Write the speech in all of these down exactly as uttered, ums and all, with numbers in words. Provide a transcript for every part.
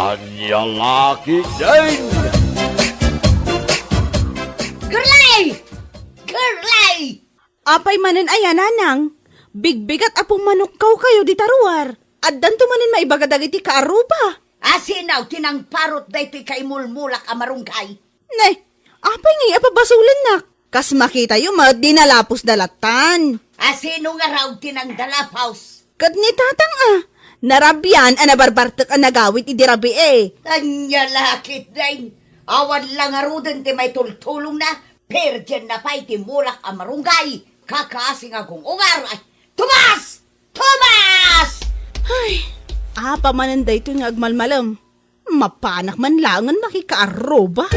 Ania la ketdin? Girlay! Girlay! Apay manen aya, nanang? Bigbigat a pummanukkaw kayo dita ruar. Addanto manen maibaga dagiti kaarruba. Asino ti nangparot daytoy kaimulmulak a marunggay? Ne, apay ngay a pabasolennak? Kas makitayo met, dinalapos da lattan. Asino ngarud ti nangdalapos? Ket ni tatang a, narabian a nabarbartek a nagawid idi rabii. Ania la ketdin? Awan la ngaruden ti maitultulongna, pirdienna pay ti mulak a marunggay, kakasi nga gung-ungar. Ay, Tomas! Tomas! Ay, apa manen daytoy nga agmalmalem? Mapanak man laengen makikaarruba.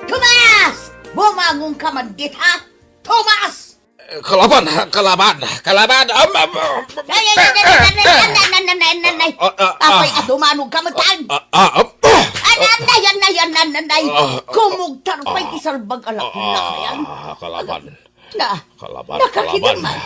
Tomas! Bumangonka man dita! Tomas! Eh, kalaban, kalaban, kalaban. Am, am, am, Ay, ay, ay, ay, ay, ay, ay, ay, ay, ay, ay, ay. Ah, ah, ah. Apay, adumanog ka man, tan. Ah, ah, ah. Ay, ay, ay, ay, ay, ay, ay, ay. Ah, ah, Kumugtar pay ah, ti salbag a laklak, ah, yan. Ah, kalaban. Na, Kalaban, nakakita kalaban. Man.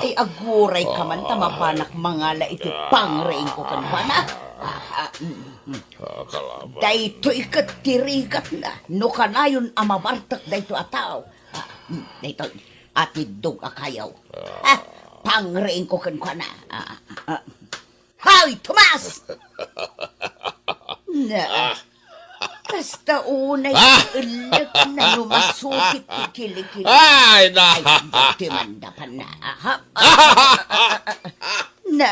Ay, aguray ka man, ta mapanak mangala iti pangriingko kenkuana. Ah, ah, mm, mm. Ah, kalaban. Daytoy ket ti rigatna, no kanayon a mabartek daytoy a tao. Ah, mm, daytoy, atiddog a kayo. Ah, pangriingko kenkuana. Ah, ah, ah. Hoy, Tomas! Na, Ah. Kasta unay Ah. Ti ellek na lumasukit ti kilikili. Ay, na. Ay, dati man dapan na. Aha. Na,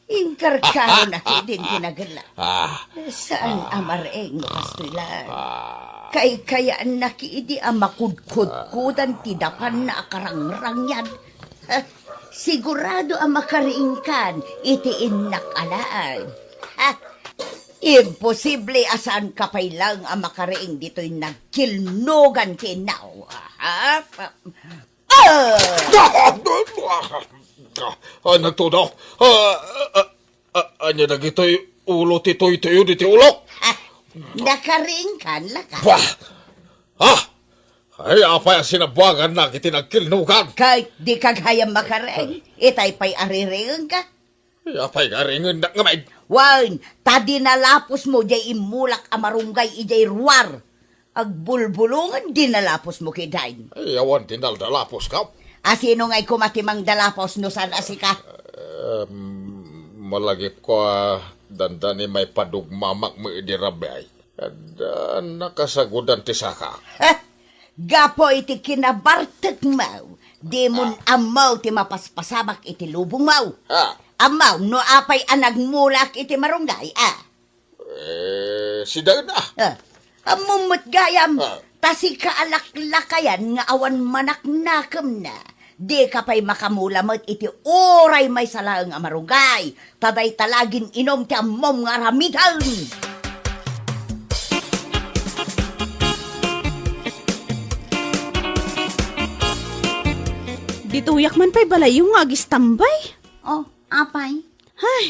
inkarkaro na ki din tinagela. Ah. Saan a mareng no kastoy lang? Ah. Kay kayaan na ki idi a makudkudkudan ti dapan na a karangrangyan. Ha? Sigurado a makariingkan iti innak alaen. Ha? Imposible a saanka pay laeng a makariing ditoy nagkilnogan ti innaw. Ha? Ah! Ah! Ah, nagtudo. Ah, ah, ah, ania dagitoy ulo ti tuytuyo diti ulok? Ah, nakariingkan, laka. Bah! Ah! Ay, apay a sinabuangannak iti nagkilnogan? Ket dika gayam makariing, itay pay a ririingka. Ay, apay nga riingennak ngamin? Wen, ta dinalapos mo jay immulak a marunggay idiay ruar. Agbulbulongen dinalapos mo, kidain. Ay, awan ti naldalapos ka. Asino ngay koma ti mangdalapos no saan a sika? Em, malagip ko a dandani maipadugmamak mo idi rabii. Adda nakasagudan ti saka. Ha? Gapu iti kinabartekmo, dimon Ah. Ammo ti mapaspasamak iti lubongmo. Ah. Ammo no apay a nagmulak iti marunggay, ah. Eh, sidaen, ah. Ah, ammom met gayam, Ah. ta sika a laklakayan nga awan manaknakemna. Dika pay makamula met iti uray maysa laeng a marunggay, ta dayta la gin-inum ti ammom nga aramiden. Ditoyak man pay balayyo nga agistambay. Oh, apay? Ay,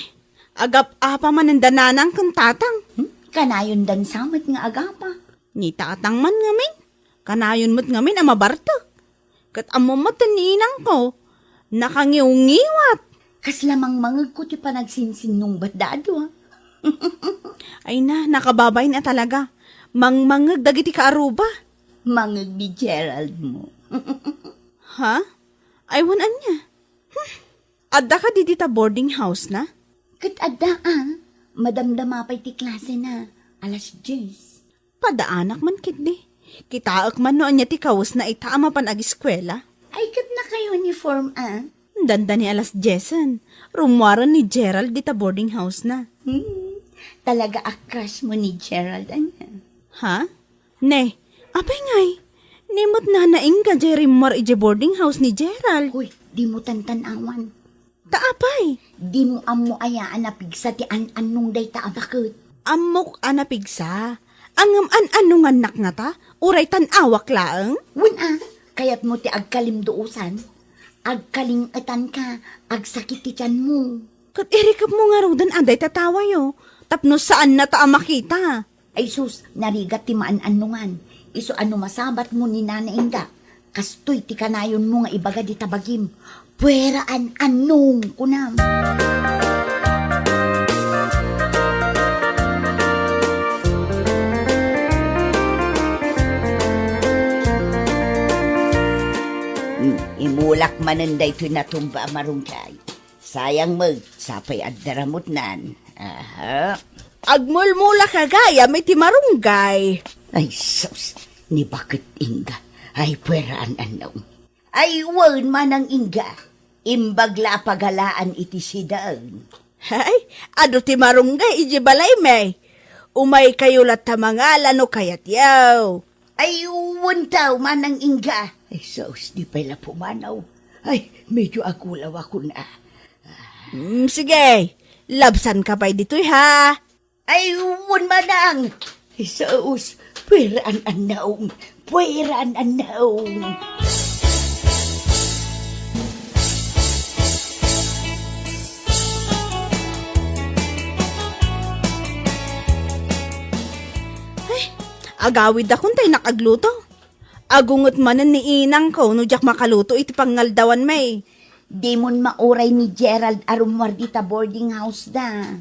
agap-apa manen da nanang ken tatang. Hmm? Kanayondan sa met nga agapa. Ni tatang man ngamin, kanayon met ngamin a mabartek. Ket ammom met ni inangko, nakangiwngiwat. Kasla mangmangegko ti panagsinsinnungbatda a dua. Ay na, nakababain a talaga. Mangmangeg dagiti kaaruba. Mangeg ni Gerald mo. Ha? Ay, wen ania? Hmm. Adda kadi dita boarding house na? Ket adda a, madamdama pay ti klase na, alas dies. Padaanak man ketdi. Kitaek man no ania ti kawesna ita a mapan agiskuela. Ay, ket naka-uniform a? Dandani alas diesen. Rummuaren ni Gerald dita boarding house na. Hmm, talaga a crush mo ni Gerald, ania? Ha? Ne, apay ngay? Ni met nanaingga jay rimmuar idiay boarding house ni Gerald. Hoy, dimo tantan-awan. Ta apay? Dimo ammo aya a napigsa ti an-annong dayta a baket? Ammok a napigsa. Ngem an-annongannak ngata? Uray tan-awak laeng? Wen a, kayatmo ti agkalimduosan? Agkaling-etanka, agsakit ti tianmo. Ket irikepmo ngaruden a dayta tawayo, tapno saannata a makita. Ay sus, narigat ti maan-annongan. Isu a no masabatmo ni Nana Inda, Kastoy ti kanayonmo nga ibaga dita bagim. Pueraan Annong, kunam. Hmm, imulak manen daytoy natumba a marunggay. Sayang met, sapay adda ramutnan. Aha. Agmulmulak gayam iti marunggay. Ay, sus, ni baket Inga. Ay, pueraan Annong. Ay, wen, Manang Inga. Imbag la a pagalaan iti sidaen. Ay, adu ti marunggay iti balaymi. Umaykayo latta mangala no kayatyo. Ay, wen taw, Manang Inga. Ay, sus, di pay la pumanaw. Ay, medyo agulawakon a. Mm, sige, labsanka pay ditoy, ha? Ay, wen, Manang. Ay, sus, pueraan Annong. Pueraan Annong. Ay, agawidakon ta innak agluto. Agunget manen ni inangko no diak makaluto iti pangngaldawanmi. Dimon mauray ni Gerald a rummuar dita boarding house da.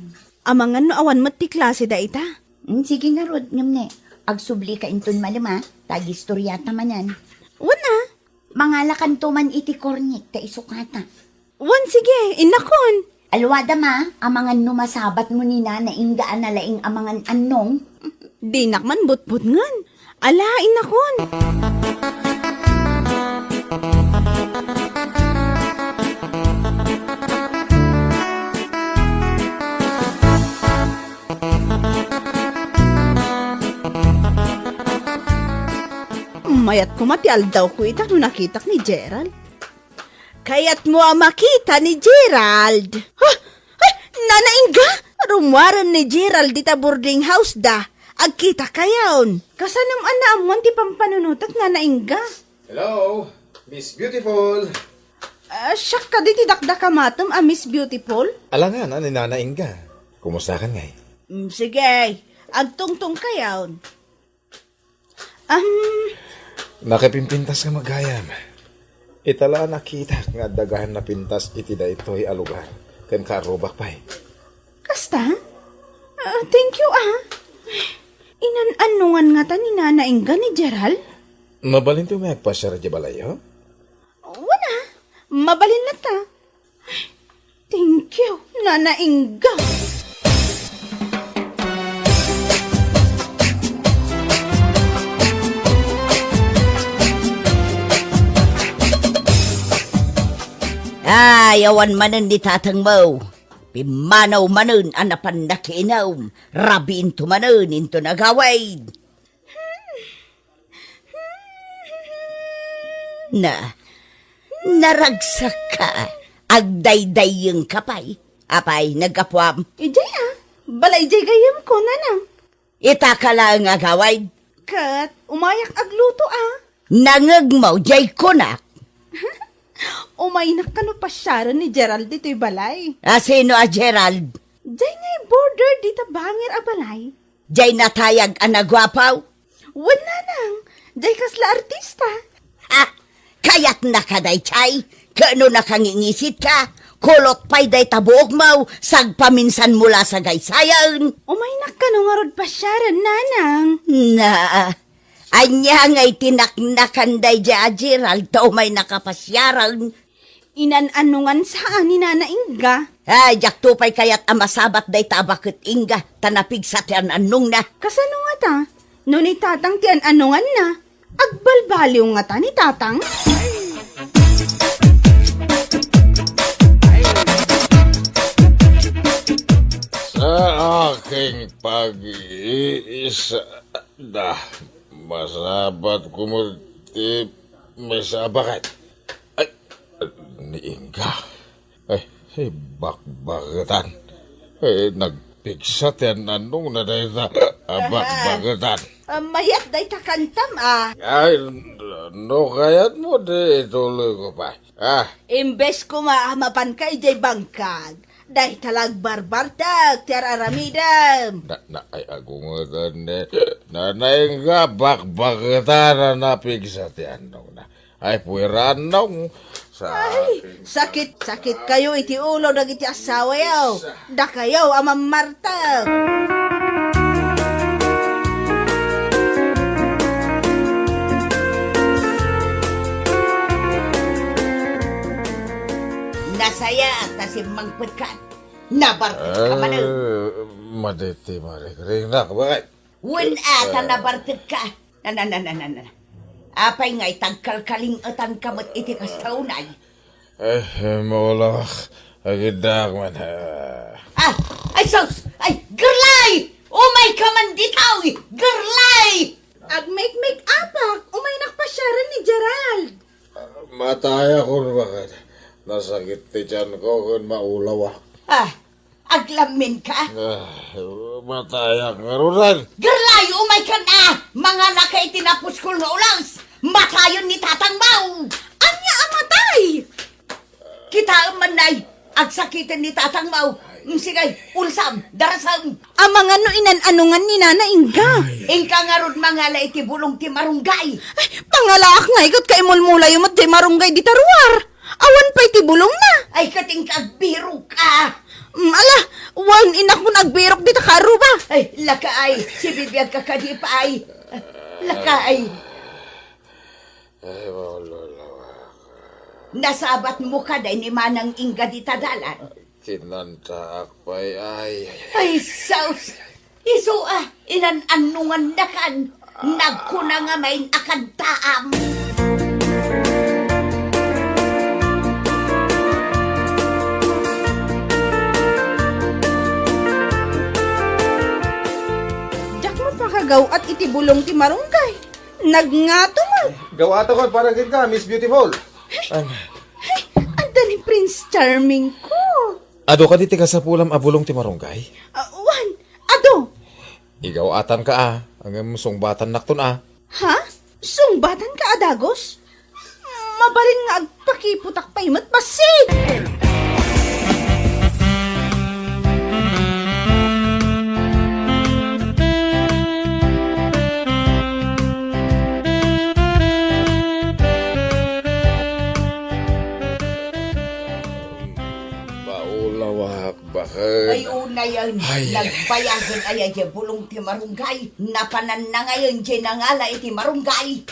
Amangan no awan met ti klase da ita? Mm, sige ngarud, ngem ne, agsublika inton malem a, ta agistoriata manen. Wen a. Mangalakanto man iti kornik ta isukata. Wen, sige, innakon. Alwadam a, amangan no masabatmo ni Nana Inga a nalaing a mangan Annong. Dinak man butbutngen. Ala, innakon. Mayat koma ti aldawko ita no nakitak ni Gerald. Kayatmo a makita ni Gerald? Ha? Ha? Nana Inga? Rummuaren ni Gerald dita boarding house da. Agkitakayon. Kasanom a naammuan ti pampanunotek, Nana Inga? Hello, Miss Beautiful. Ah, siak kadi ti dakdakamatem a Miss Beautiful? Alangan a ni Nana Inga. Kumustakan ngay? Mm, sige, agtungtongkayon. Am, Nakapimpintas ka gayam. Ita la a nakitak nga adda gayan napintas iti daytoy a lugar, ken kaarrubak pay. Kasta? Ah, thank you, ah. Inan-annongan ngata ni Nana Inga ni Gerald? Mabalin ti umay agpasiar idiay balayyo? Wen a, mabalin latta. Thank you, Nana Inga. Ay, awan manen ni tatangmo. Pimmanaw manen a napan nakiinum. Rabiinto manen inton agawid. Na, naragsakka, agdaydayyengka pay. Apay, naggapuam? Idiay a, bala idiay gayyemko, nanang. Itaka laeng agawid? Ket, umayak agluto a. Nangngegmo, diay kunak. Umaynak kano pasiaren ni Gerald ditoy balay. A, sino a Gerald? Diay nga border dita bangir a balay. Diay natayag a naguapo? Wen, nanang, diay kasla artista. Ah, kayatnaka daydiay? Ket no nakangingisit ka, kulot pay dayta buokmo, sagpaminsanmo la sagaysayen. Umaynak kano ngarud pasiaren, nanang. Na, ania ngay ti naknakan daydiay a Gerald ta umaynaka pasiaren? Inan-annongan sa a ni Nana Inga. Ay, diakto pay kayat a masabat dayta a baket Inga, ta napigsa ti an-annongna. Kasano ngata? No ni Tatang ti an-annonganna, agbalbaliw ngata ni Tatang? Sa aking pag-iisa, da, masabat ko mo ti may sabakan. Ay, ni Inga. Ay, ay, bakbaketan. Ay, nagpigsa ti an-annongna dayta a bakbaketan. Ah, mayat dayta kantam, ah. Ay, no kayatmo, di ituloy ko pay. Ah. Imbes koma a mapanka idiay bangkag, dayta la agbarbartek ti ar-aramidem. Na, na, ay, agungetan ni Nana Inga, bakbaketan a napigsa ti annongna. Ay, puwera, Nong. Sa Ay, sakit, sakit kayo iti ulo dagiti asawayo. Dakayo a mammartek. Nasayaat ta simmangpetkan. Nabartek ka manen. Eh, maditi marikringnak, bakit? Wen a ta nabartek ka. Na, na, na, na, na, na. Apay nga itagkalkaling-etan ka met iti kasta unay? Eh, maulawak. Agiddak man, ah. Ah, ay, sus! Ay, Gerlay! Umay ka man ditoy! Gerlay! Agmekmek-apak, umaynak pasiaren ni Gerald. Matayakon, bakit? Nasakit ti tiyanko ken maulawak. Ah, aglammin ka? Ah, matayak ngaruden. Gerlay, umay kan a! Mangala ka iti napuskol nga ulas! Matayen ni tatang mo! Ania a matay? Kitaem man, nay, agsakiten ni tatang mo. Mm, sige, ulsam, darasem. Amangan no inan-anongan ni Nana Inga. Inka ngarud mangala iti bulong ti marunggay. Ay, pangalaak ngay ket kaimulmulayo met ti marunggay dita ruar. Awan pay ti bulongna. Ay, ket inka agbirok ka. Mm, ala, wen, inakon agbirok dita karuba. Ay, lakaay, sibibiag ka kadi pay. Lakaay. Ay, maululawak. Nasabat mo ka day ni Manang Inga dita dalan? Kinantaak pay, ay, ay, ay. Ay, sus! Isu a, inan-annongannakan. Nagkuna nga main a kantaam. Diak mapakagaw-at iti bulong ti marunggay. Nagngato man. Gaw-atakon para kenka, Miss Beautiful. Ay, adda ni Prince Charming ko. Adu kadi ti kasapulam a bulong ti marunggay? Ah, wen, adu. Igaw-atanka a, ngem sungbatannakton a. Ha? Sungbatanka a dagus? Mabalin nga agpakiputak pay met bassit! Maulawak, bakit? Ay, unayen. Ay, ay, ay. Nagbayagen aya diay bulong ti marunggay. Napanannangayen diay nangala iti marunggay.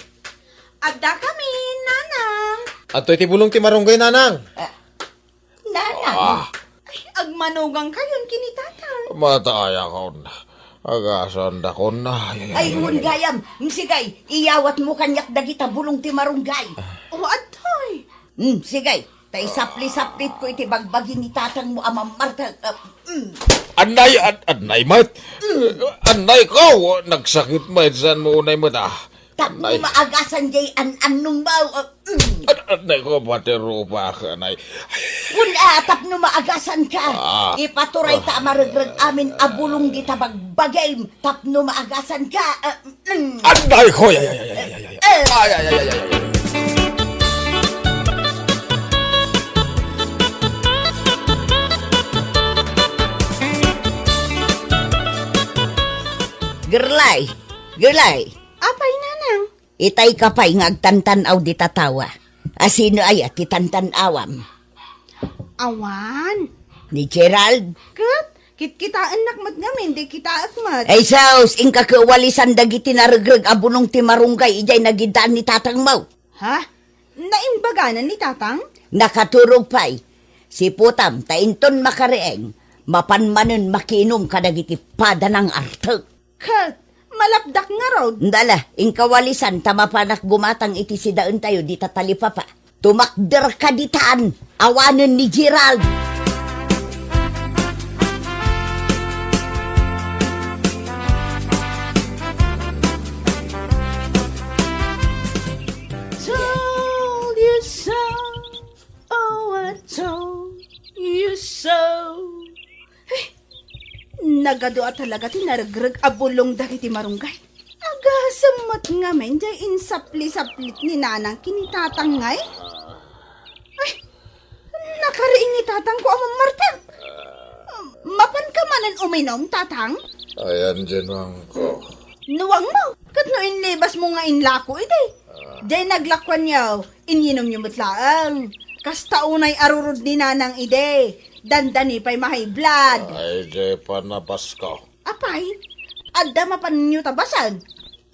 Adda kami, Nanang. Adtoy ti bulong ti marunggay, Nanang. Ah, Nanang. Ah. Ay, agmanugang kayon ken ni Tatang. Matayakon. Agasandakon. Ay, ay, ay, ay, ay. Ay, wen gayam. Sige, iyawatmo kaniak dagita bulong ti marunggay. O, adtoy. Hmm, sige. Ta isapli-saplitko iti bagbagi ni tatangmo a mammartek. Ah, mm. Annay, an-, annay met. Mm. Annay ko, nagsakit met, saan mo unay met, ah. Tapno maagasan diay an-annong mo, ah, mm. An-, annay ko, pati rupak, anay. Wen, ah, tapno maagasan ka. Ah. Ipaturay ta a maregreg amin a bulong dita bagbagim. Tapno maagasan ka, ah, mm. Anday ko! Ay, ay, ay, ay, ay, ay, ay. Eh. Ay, ay, ay, ay, ay, ay. Gerlay, Gerlay. Apay, Nanang? Itay ka pay nga agtantan-aw dita tawa. A sino aya ti tantan-awam? Awan. Ni Gerald? Ket, kitkitaennak met ngamin, di kitaek met. Ay, sus, inka kawalisan dagiti naregreg a bulong ti marunggay idiay nagidaan ni tatangmo. Ha? Naimbaganan ni tatang? Nakaturog pay. Siputam, ta inton makariing, mapan manen makiinum kadagiti padanang artek. Ket, malapdak ngarud. Ndala, inkawalisan ta mapanak gumatang iti sidaentayo dita talipapa. Tumakder ka ditan, awanen ni Gerald. Told you so. Oh, I told you so. Nagadu a talaga ti naregreg a bulong dagiti marunggay. Agasem met ngamin diay insapli-saplit ni nanang ken ni tatang ngay? Ay, nakariing ni tatangko a mammartek. Mapanka manen uminum, tatang? Ayan diay nuangko. Nuangmo? Ket no inlibasmo nga inlako idi? Diay naglakuanyo, inyinomyo met laeng. Kasta unay a rurod ni Nanang idi, dandani pay ma-high blood. Ay, diay panabasko. Apay, adda mapanyo tabasen?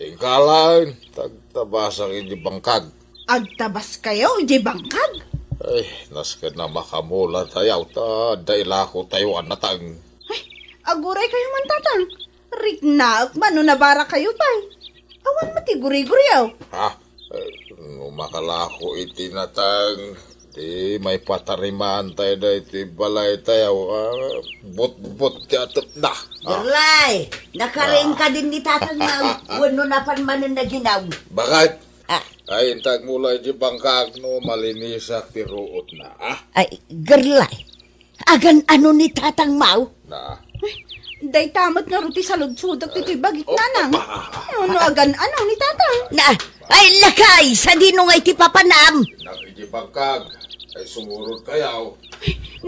Inka laeng, tagtabasak iti bangkag. Agtabaskayo iti bangkag? Ay, nasken a makamulatayo, ta adda ilakotayo a nateng. Ay, aguraykayo man, Tatang. Riknaek man no nabarakayo pay. Awan met ti guriguriyo. Ha? Eh, no makalako iti nateng, di maipatarimantayo daytoy balaytayo, ah, butbut ti atepna. Ah. Gerlay, nakariing ka din ni Tatang Mau, wenno napan manen naginaw? Bakit? Ah. Ay, intag mula iti bangkag no malinisak ti ruotna, ah? Ay, Gerlay, agan-ano ni Tatang Mau? Na. Dayta met ngarud ti saludsodek ditoy bagik, Nanang. No agan-ano ni Tatang? Na, ay, lakay, sadino ngay ti papanam? Nakikipagkag, ay sumurot kayaw.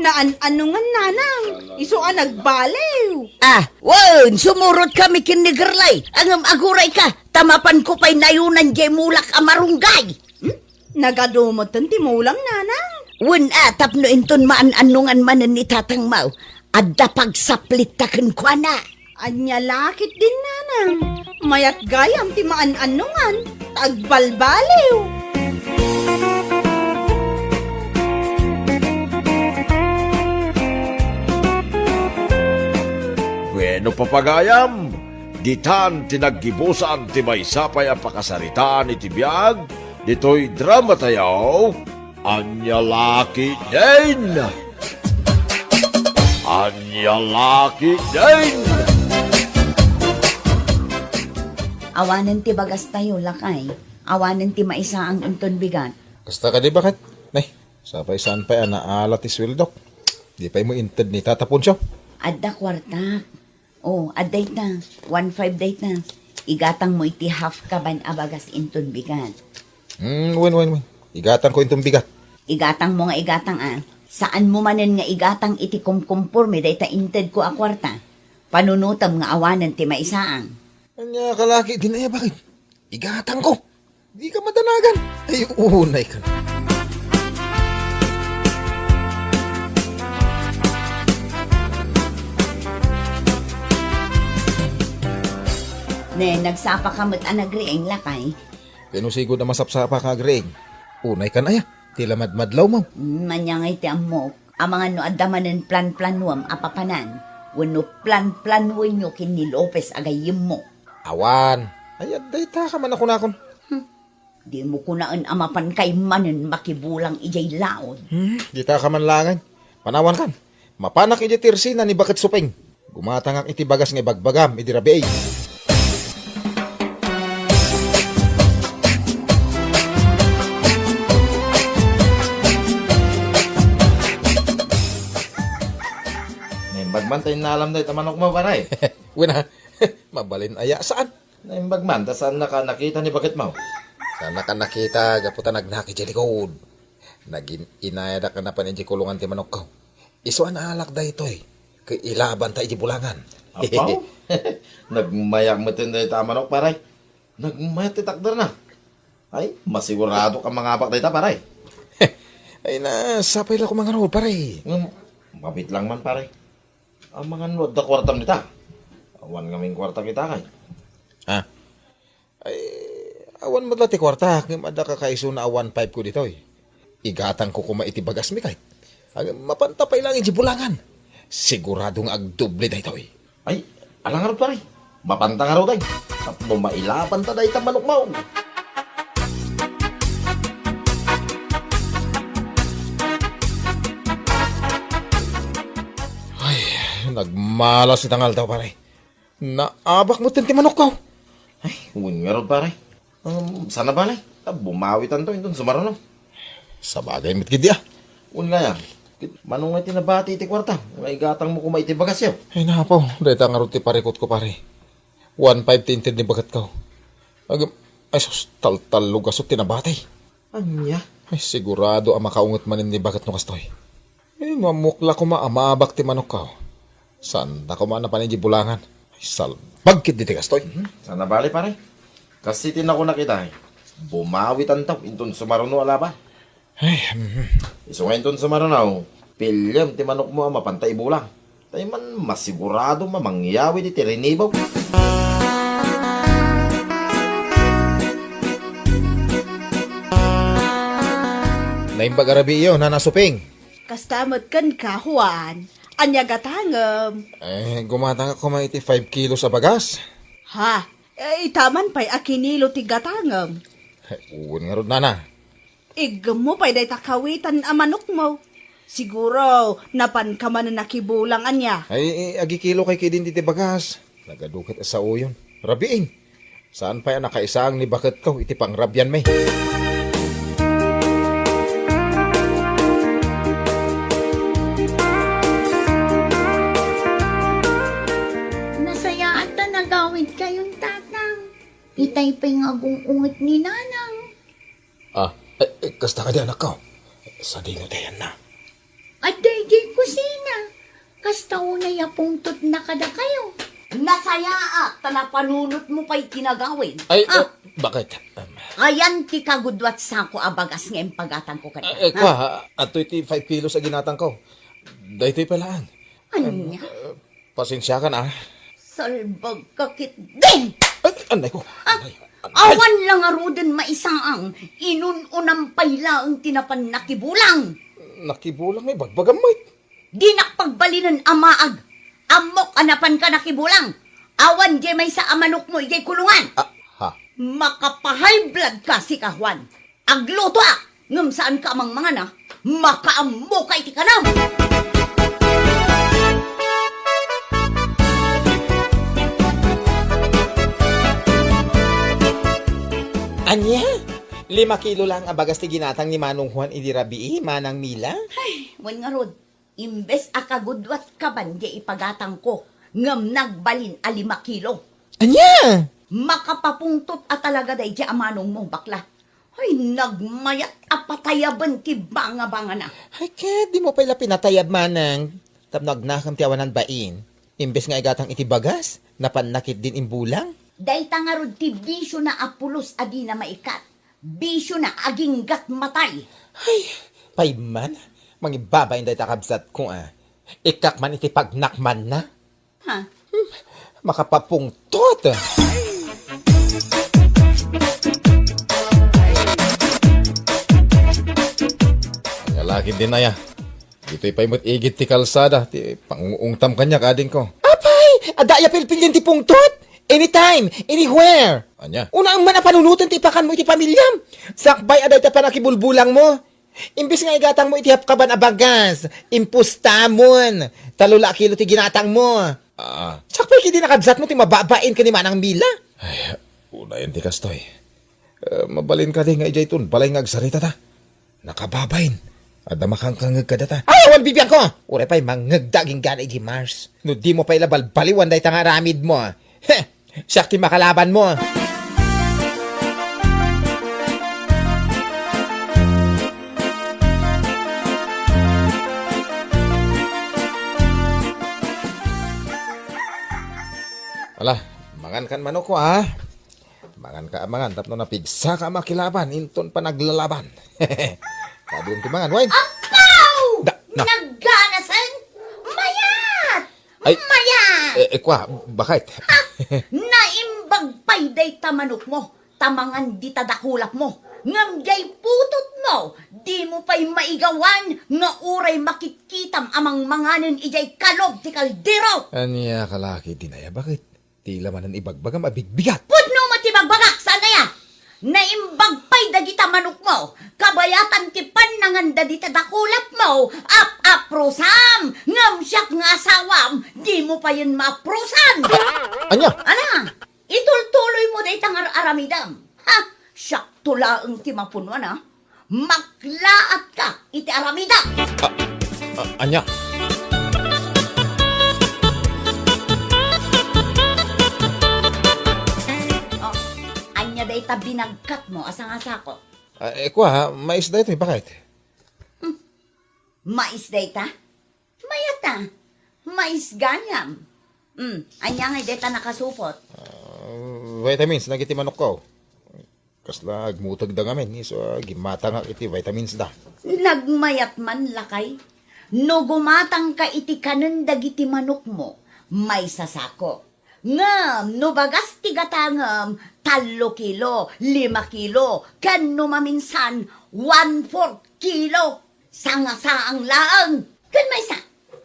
Naan-ano nga, Nanang? Isu a nagbaliw. Ah, wen, sumurot kami ken ni Gerlay. Ngem agurayka, ta mapanko pay nayunan diay mulak a marunggay. Hmm? Nagadu metten ti mulam, Nanang? Wen a, tapno inton maan-annongan manen ni Tatang Mau, adda pagsaplitta kenkuana. Ania la ketdin, Nanang? Mayat gayam ti maan-annongan, ta agbalbaliw. Bueno, papagayam, ditan ti naggibusan ti maysa pay a pakasaritaan iti biag ditoy dramatayo, Ania la ketdin? Ania la ketdin? Awanen ti bagastayo, lakay. Awanen ti maisaang inton bigat. Kasta kadi, baket? Nay, sapay saan pay a naala ti sueldok. Di pay mo inted ni Tata Poncio? Adda kuarta. Oh, adda ita. One five dayta. Igatang mo iti half kaban a bagas inton bigat. Hmm, wen, wen, wen. Igatang ko inton bigat. Igatang mo nga igatang, ah. Saan mo manen nga igatang iti kumkumporme dayta inted ko a kuarta. Panunotem nga awanen ti maisaang. Ania ka la ketdin aya, baket? Igatang ko. Di ka madanagan. Ay, unay ka. Ne, nagsapa ka met a nagriing, lakay. Kano sigud a masapsapa ka agriing? Unay kan aya, ti lamadmadlaw mo. Mm, ania ngay ti ammok? Amangan no adda manen planplanuem a papanan, wenno planplanuenyo ken ni Lopez a gayyemmo. Awan. Ay, adda ita ka man a kunakon. Hmm. Dimo kunaen a mapan kay manen makibulang idiay laod. Hmm, dita ka man laengen. Panawan kan. Mapanak idiay tersina ni Baket Supeng. Gumatangak iti bagas nga ibagbagam idi rabii. Naimbag man ta innalam dayta manok mo, pare. Wen a, mabalin aya, saan? Naimbag man ta saannaka a nakita ni Baket mo. Saannaka a nakita gapu ta nagnak idiay likod. Nagin-inayadak a napan idiay kulongan ti manokko. Isu a naalak daytoy ket ilabanta idiay bulangan. Apaw? Nagmayak metten dayta a manok, pare. Nagmayat ti takderna. Ay, masigurado ka mangabak dayta, pare. Ay, na, sapay la koma ngarud, pare. Ngem, mabit lang man, pare. Amangan no adda kuartam dita. Awan ngamin kuarta kita kay. Ah. Ay, awan met la ti kuarta, ngem adda kakaisuna a one five ko ditoy. Igatang ko koma iti bagasmi kay. Ag-, mapanta pay lang iti bulangan. Sigurado nga agdoble daytoy. Ay, ala ngarud, pare. Mapanta ngarud, ay. Tapno mailabanta dayta manok mo. Ay, nagmalas ita nga aldaw, pare. Naabak metten ti manokko. Ay, wen ngarud, pare. Um, sana bale, ta bumawitanto inton sumaruno. Sabagay met ketdi, ah. Wen gayam, ket mano nga ti nabati iti kuarta nga igatang mo koma iti bagasyo? Ay, napo, dayta ngarud ti parikutko, pare. One five ti inted ni baketko. Ag-, ay, sus, taltallo gasu ti nabati. Ania? Ay, sigurado a makaunget manen ni baket no kastoy. Eh, mamukla koma a maabak ti manokko. Saanta koma a napan idiay bulangan. Ay, salbag ketdi ti kastoy. Mhm. Sana bale, pare. Kas iti nakunak ita, eh. Bumawitanto inton sumaruno a laba. Ay, mhm. Isu nga inton sumaruno, piliem ti manokmo a mapanta ibulang. Tay man masigurado a mangyawid iti rinibaw. Naimbag a rabii, Nana Suping. Kasta met kenka, Juan. Ania gatangem? Eh, gumatangak koma iti five kilos a bagas. Ha? Eh, ita man pay a kinilo ti gatangem. Eh, wen ngarud, Nana. Iggemmo pay dayta kawitan a manokmo. Siguro, napanka manen nakibulang ania. Ay, eh, agikilokay ketdin diti bagas. Nagadu ket a saoyon. Rabiin. Saan pay a nakaisaang ni baketko iti pangrabianmi. Nasayaat ta nagawidkayon, Tatang. Itay pay nga agung-unget ni Nanang. Ah, eh, eh, kasta kadi, anakko? Sadino ti ayanna? Adda idiay kusina. Kasta unay a pungtotna kadakayo. Nasayaat ta napanunotmo pay ti nagawid. Ay, ah, eh, bakit? Um, ayan ti kagudua ti sako a bagas nga impagatangko kenka. Eh, eh, ha? Kua, adtoy ti five kilos a ginatangko. Daytoy pay laeng. Ania? Um, eh, Pasensiakan, ah. Salbagka ketdi! Ay, anay ko. Ah, anay, anay. Awan la ngaruden maisaang, inun-unam pay laeng ti napan nakibulang. Nakibulang, ibagbagam met. Dinak pagbalinen a maag. Ammok a napanka nakibulang. Awan diay maysa a manokmo idiay kulungan. Ah, ha? Maka-high blood ka, sika, Juan. Aglutoak, ngem saanka a mangmangan, a? Makaammoka iti kanam! Ania? Lima kilo laeng a bagas ti ginatang ni Manong Juan idi rabii, Manang Mila? Ay, wen ngarud, imbes a kaguduat kaban diay ipagatangko, ngem nagbalin a lima kilo. Ania? Makapapungtot a talaga daydiay a manongmo, bakla. Ay, nagmayat a patayaben ti bangabangana. Ay, ket dimo pay la pinatayab, Manang, tapno agnakem ti awanan bain. Imbes nga igatang iti bagas, napanna ketdin imbulang. Dayta ngarud ti bisiona a pulos a dina maikat. Bisiona aginggat matay. Ay, pay man, mangibabain dayta kabsatko, a. Ikkak man iti pagnakmanna. Ha? Hmm, makapapungtot. Ania la ketdin aya. Ditoy pay met igid ti kalsada ti pangunguongtam kaniak, adingko. Apay! Adda aya pilpilien ti pungtot? Anytime, anywhere. Ania? Unaem man a panunoten ti ipakanmo iti pamiliam. Sakbay a dayta pannakibulbulangmo. Imbes nga igatangmo iti hapkaban a bagas, impustamon. Tallo la a kilo ti ginatangmo. Ah. Sakbay ketdi nakabsatmo ti mababain ken ni Manang Mila. Ay, unayen ti kastoy. Eh, mabalin kadi nga idiayton balay nga agsaritata? Nakababain. Adda makangkangeg kadata. Ay, awan bibiangko! Uray pay mangngegda agingga idi Mars. No dimo pay la balbaliwan dayta nga aramidmo. Heh! Siak ti makalabanmo. Ala, mangan kan manok ko, ha? Mangan ka a mangan tapno napigsaka a makilaban inton panaglalaban. Kaduam ti mangan, wen? Apaw! Da-, na- Nagganasen? Mayat! Ay, mayat! Eh, eh, kua, bakit? Ha? Naimbag pay dayta manokmo, ta mangan dita dakulapmo. Ngem diay putotmo, dimo pay maigawan nga uray makitkitam a mangmanganen idiay kalog ti kaldero. Ania ka la ketdin aya, bakit? Ti la manen ibagbagam a bigbigat. Pudno met ti bagbagak, saan aya? Naimbag pay dagita manokmo, kabayatan ti pannanganda dita dakulapmo, ap-aprusam, ngem siak nga asawam, dimo payen maaprusan. Ania? Ala, itultuloymo dayta nga ar-aramidem. Ha? Siakto laeng ti mapunuan, a. Maklaatka iti aramidem! Ah, ah, ania? Oh, ania dayta binagkatmo a sangasako? Ah, eh, kua, ha? Mais daytoy, bakit? Hmm. Mais dayta? Mayat a. Mais gayam. Hmm, ania ngay dayta nakasupot? Ah, vitamins, dagiti manokko. Kasla agmutegda ngamin, isu a gimmatangak iti vitamins da. Nagmayat man, lakay. No gumatangka iti kanen dagiti manokmo, maysa sako. Ngem no bagas ti gatangem, tallo kilo, lima kilo, ken no maminsan, one-fourth kilo. Sangasaang laeng. Ken maysa,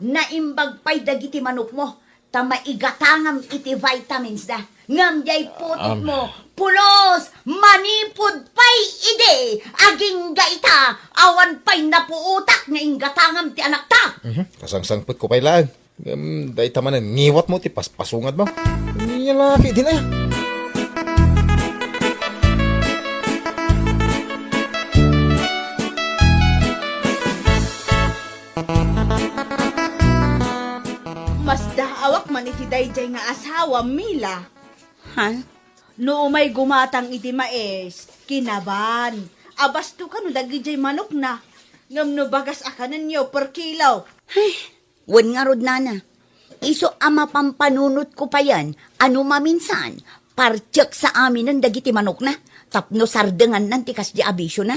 naimbag pay dagiti manokmo, ta maigatangam iti vitamins da. Ngem diay putikmo, pulos, manipud pay idi. Agingga ita, awan pay napuotak nga inggatangam ti anakta. Mhm. Kasangsangpetko pay laeng. Ngem dayta manen, ngiwatmo ti paspasungad mo. Nia la ketdin aya. Masdaawak man iti daydiay nga asawa, Mila. Ha? No umay gumatang iti mais, kinaban. Abasto kano dagidiay manokna. Ngem no bagas a kanenyo per kilo. Ay, wen ngarud, nana. Isu a mapampanunotko payen a no maminsan, partek sa aminen dagiti manokna tapno sardengannan ti kasdi a bisiona.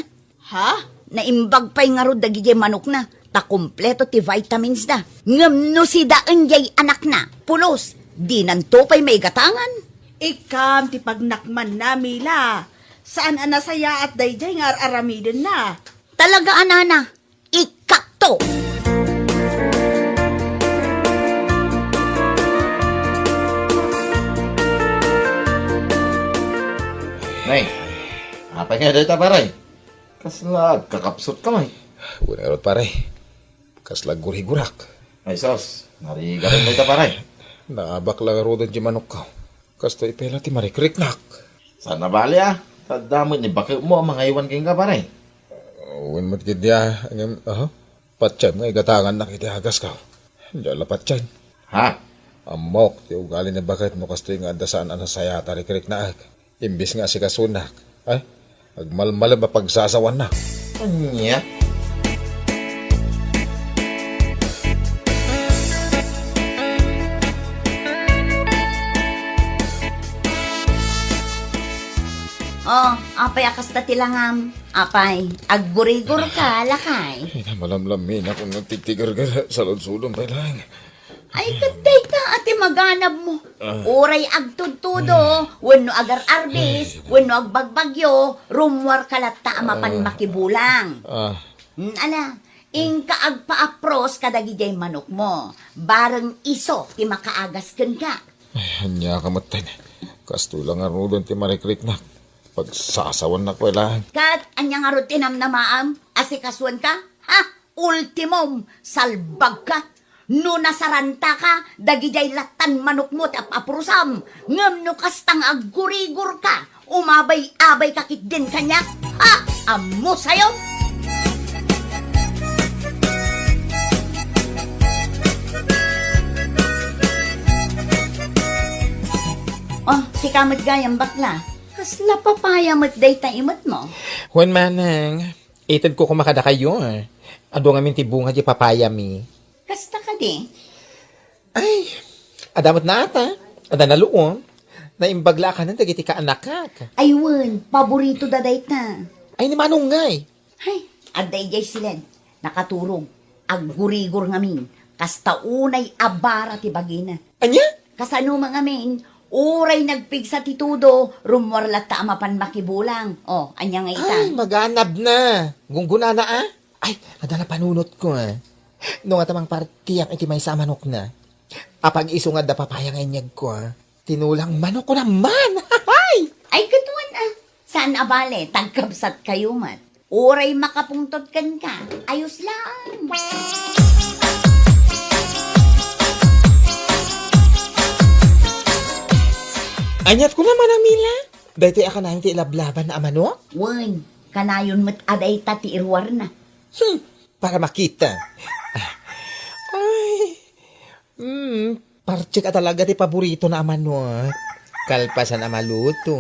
Ha? Naimbag pay ngarud dagidiay manokna, ta kompleto ti vitamins da. Ngem no sidaen diay anakna, pulos, dinanto pay maigatangan. Ikkam ti pagnakmanna, Mila. Saan a nasayaat daydiay nga ar-aramidenna. Talaga a, nana, ikkakto. Nay, apay nga dayta, pare? Kasla agkakapsutka, May? Wen ngarud, pare. Kasla aggurigurak. Ay, sus. Narigaran dayta, pare. Naabak la ngaruden ti manokko. Kastoy pay la ti marikriknak. Saan a bale, a? Ta adda met ni baketmo a mangaywan kenka, pare. Wen met ketdi, a, ngem, aha? Patiem nga igatangannak iti agasko. Diak la patien. Ha? Ammok ti ugali ni baket no kastoy nga adda saan a nasayaat a rikriknaek. Imbes nga asikasunak, ay, agmalmalem a pagsasawanna. Ania? Oh, apay a kasta ti langam? Apay, aggurigor ka, lakay? Ay, namalamlaminak no nagtitigargar, saludsodon pay laeng. Ay, ket dayta a ti maganabmo. Ah. Uray agtudtudo, wenno agar-arbis, wenno agbagbagyo, rummuarka latta a mapan makibulang. Ah. Mm, ala, inka agpaapros kadagidiay manokmo. Bareng isu ti makaagas kenka. Ay, ania ka metten. Kastoy la ngaruden ti marikriknak. Pagsasawannak pay laeng. Ket ania ngarud ti namnamaam? Asikasoenka? Ha? Ultimum, salbagka. No nasarantaka, dagidiay lattan manokmo ti ap-aprosam. Ngem no kasta nga aggurigorka, umabay-abayka ketdin kaniak. Ha? Ammosayo? Oh, sika met gayam, bakla. Kasla papaya met dayta imetmo? Wen, manang, itedko koma kadakayo. Adu ngamin ti bunga di papayami. Kasta kadi? Ay, adda met naata. Adda naluom. Naimbag la a kanen dagiti kaanakak. Ay wen, paborito da dayta. Ay, ni Manong ngay. Hay, adda idiay siled. Nakaturog. Aggurigor ngamin. Kasta unay a bara ti bagina. Ania? Kasano man ngamin, uray nagpigsa ti tudo, rummuar latta a mapan makibulang. Oh, ania nga ita? Ay, maganab na. Gunggunana, a? Ay, adda napanunotko, a. No nga ta mangpartiak iti maysa a manokna. Apag-isu nga adda papaya nga inyegko, a. Tinulang manok ko naman. Hay! Ay, ket wen, a. Saan a bale, tagkabsatkayo met. Uray makapungtot kenka, ayos laeng. Aniat kuna, Manang Mila? Daytoy a kanayon ti ilablaban a manok? Wen, kanayon met a dayta ti iruarna. Hmm, para makita. Ay, Hmm, partik a talaga ti paboritona a manok. Kalpasan a maluto,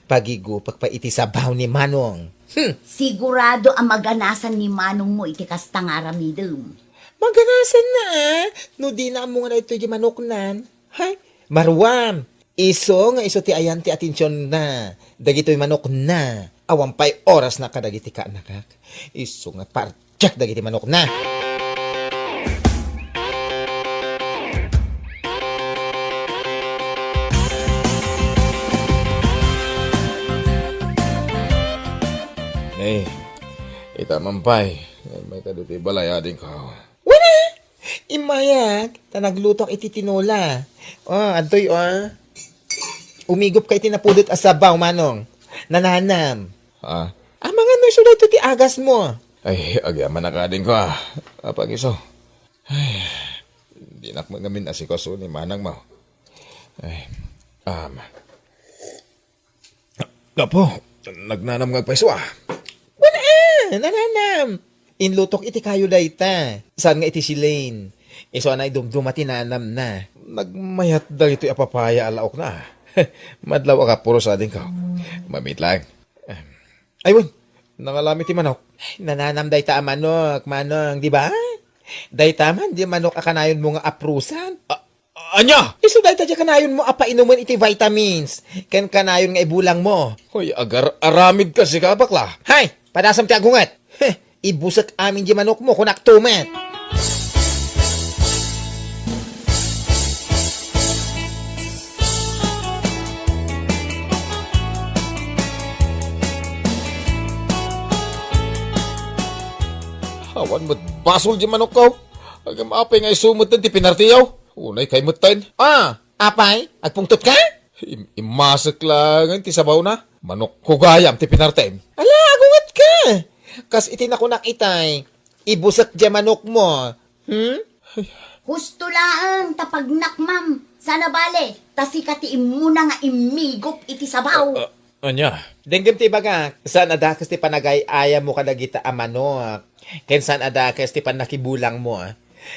pagigupak pay iti sabaw ni Manong. Hmm. Sigurado a maganasan ni Manongmo iti kasta nga aramidem. Maganasanna, a. No dina ammo nga daytoy di manoknan. Hay, maruam, Isu nga isu ti ayan ti atensionna dagitoy manokna. Awan pay orasna kadagiti kaanakak. Isu nga partek dagiti manokna. Nay, ita man pay. Nay, may kadagiti balay adingko. Wen a! Immayak, ta naglutok iti tinola. O, adtoy, o. Umigop ka iti napudot a sabaw, Manong. Nananam. Ah. Amangan no isu daytoy ti agasmo. Ay, agyamanak adingko, a. Apay isu. Ay, dinak met ngamin asikaso ni manangmo. Ay, um, Apo, nagnanam nga agpayso, a. Wen a, nananam. Inlutok iti kayo dayta. Saan nga iti Shalane. Isu a naidumduma ti nanamna. Nagmayat dagitoy a papaya a laokna, a. Madlaw a kapuros adingko. Mamit laeng. Ay, wen, nangalami ti manok. Nananam dayta a manok, Manong, di ba? Dayta man, di manok a kanayonmo nga aprusan. A-, ania? Isu dayta di kanayonmo a painumen iti vitamins. Ken kanayon nga ibulangmo. Hoy, agar-aramid ka, sika, bakla. Hay, padasam ti agunget. Heh, ibusek amin di manokmo, kunak to met. Awan met basol di manokko. Agam apay nga isu metten ti pinartiyo. Unay kay metten. Ah, apay, agpungtot ka? Im-, immasek laeng ti sabawna. Manokko gayam ti pinartem. Ala, agunget ka. Kas iti nakunak itay, ibusek di manokmo. Hmm? Husto laeng ta pagnak, ma'am. Sana bale, ta sika ti immuna nga immigop iti sabaw. Ah, ah, ania? Denggem ti ibagak, saan a dakes ti panagay-ayammo kadagita a manok. Ken saan a dakes ti pannakibulangmo, a.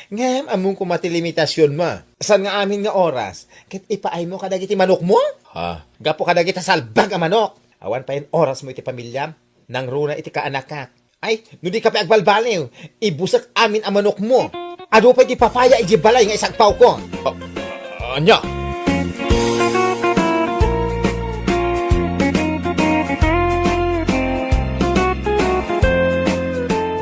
Ngem ammom koma ti limitasionmo. Saan nga amin nga oras ket ipaaymo kadagiti manokmo? Ha? Gapu kadagita salbag a manok. Awan payen orasmo iti pamiliam. Nangruna iti kaanakak. Ay, no di ka pay agbalbaliw, ibusek amin a manokmo. Adu pay ti papaya idiay balay nga isagpawko. A-, ania?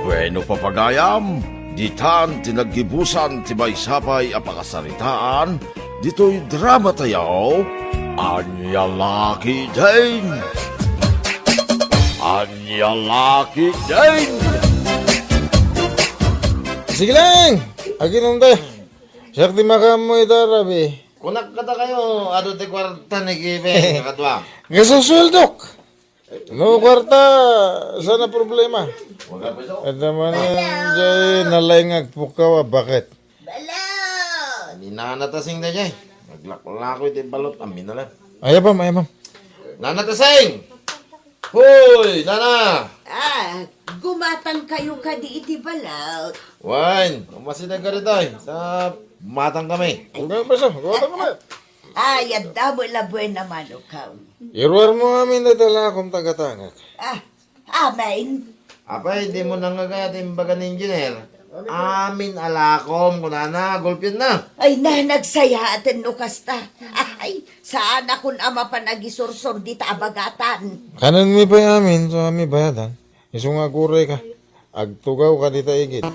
Bueno, papagayam, ditan ti naggibusan ti maysa pay a pakasaritaan ditoy drama tayo, Ania La Ketdin? Ania La Ketdin? Sige lang! Aginom tayo. Siak ti makaammo ita, Rabi. Kunak kadakayo, adu ti kuarta ni Gibe, kakadua. Kasusueldok! No kuarta, saan a problema? Adda manen jay nalaing nga agpukkaw a baket. Balot! Ni Nana Tasing dayjay. Naglaklako iti balot, amin na lang. Ay, apam, ay, apam. Nana Tasing! Hoy, Nana! Ah, gumatang kayo kadi iti balot. Wen, umasideg ka ditoy. Sa matang kami. Huwag na, preso. Gumatang kami. Ay, adda mo labuena mano ka. Iruar mo amin dayta lakom tagatangak. Ah, amin. Apay, di mo nangagayat imbaga ni engineer? Amin a lakom, kunana, gulpian na. Ay, na, nagsayaaten no kasta. Ay, saan akon a mapan agisursor dita a bagatan. Kanen mi pay amin, so ami bayadan. Isu nga aguray ka. Agtugaw ka dita igid.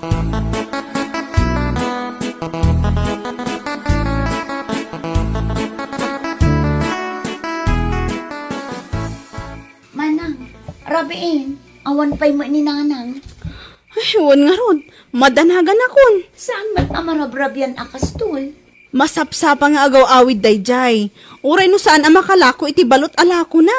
Manang, rabiin, awan pay met ni Nanang. Ay, wen ngarud, madanagan akon. Saan met a marabrabian a kastol? Masapsapa nga agaw-awid dayjay. Uray no saan a makalako iti balot a lakona.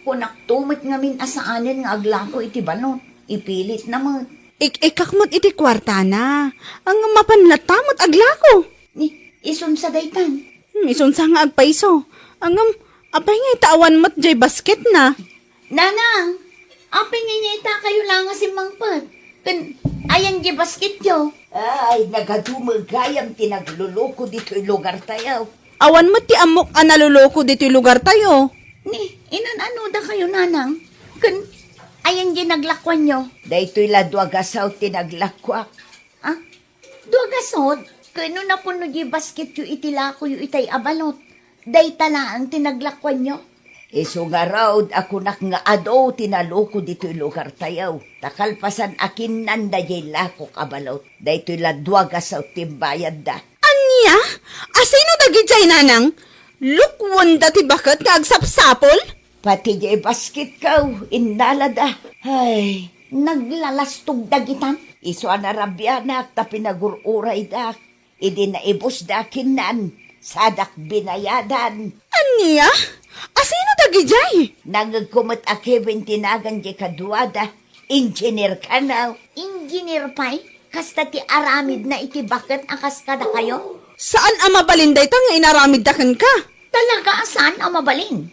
Kunak to met ngamin a saanen nga aglako iti balot. Ipilitna met. Ik-ikkak met iti kuartana. Ang mapan latta met aglako. Ni, isunsa daytan? Hmm, isunsa nga agpayso. Ngem, apay nga ita awan met jay basketna? Nanang, apay nga ita kayo la nga simmangpet? Ken, ayan jay basketyo? Ay, nagadume gayam ti nagluluko ditoy lugar tayo. Awan met ti ammok a naluluko ditoy lugar tayo. Ni, inan-ano da kayo, Nanang? Ken, ayan jay naglakuanyo? Daytoy la dua gasaw ti naglakuak. Ah? Dua gasot, ken no napuno jay basketyo iti lakoyo itay a balot. Dayta laeng ti naglakuanyo? Isu ngarud a kunak nga adu ti naluko ditoy lugartayo. Ta kalpasan a kinnan daydiay lakok a balot, daytoy la dua gasaw ti imbayadda. Ania? Asino dagidiay, nanang? Lukuanda ti baket nga agsapsapol? Pati diay basketko, innalada. Ay, naglalastog dagitan. Isu a narabianak ta pinagur-uraydak. Idi naibusda kinnan, sadak binayadan. Ania? Asino dagidiay? Nangngegko met a Kevin ti nagan diay kaduada. Engineer kano. Engineer pay? Kasta ti aramidna iti baket a kas kadakayo? Saan a mabalin dayta nga inaramidda kenka? Talaga a saan a mabalin.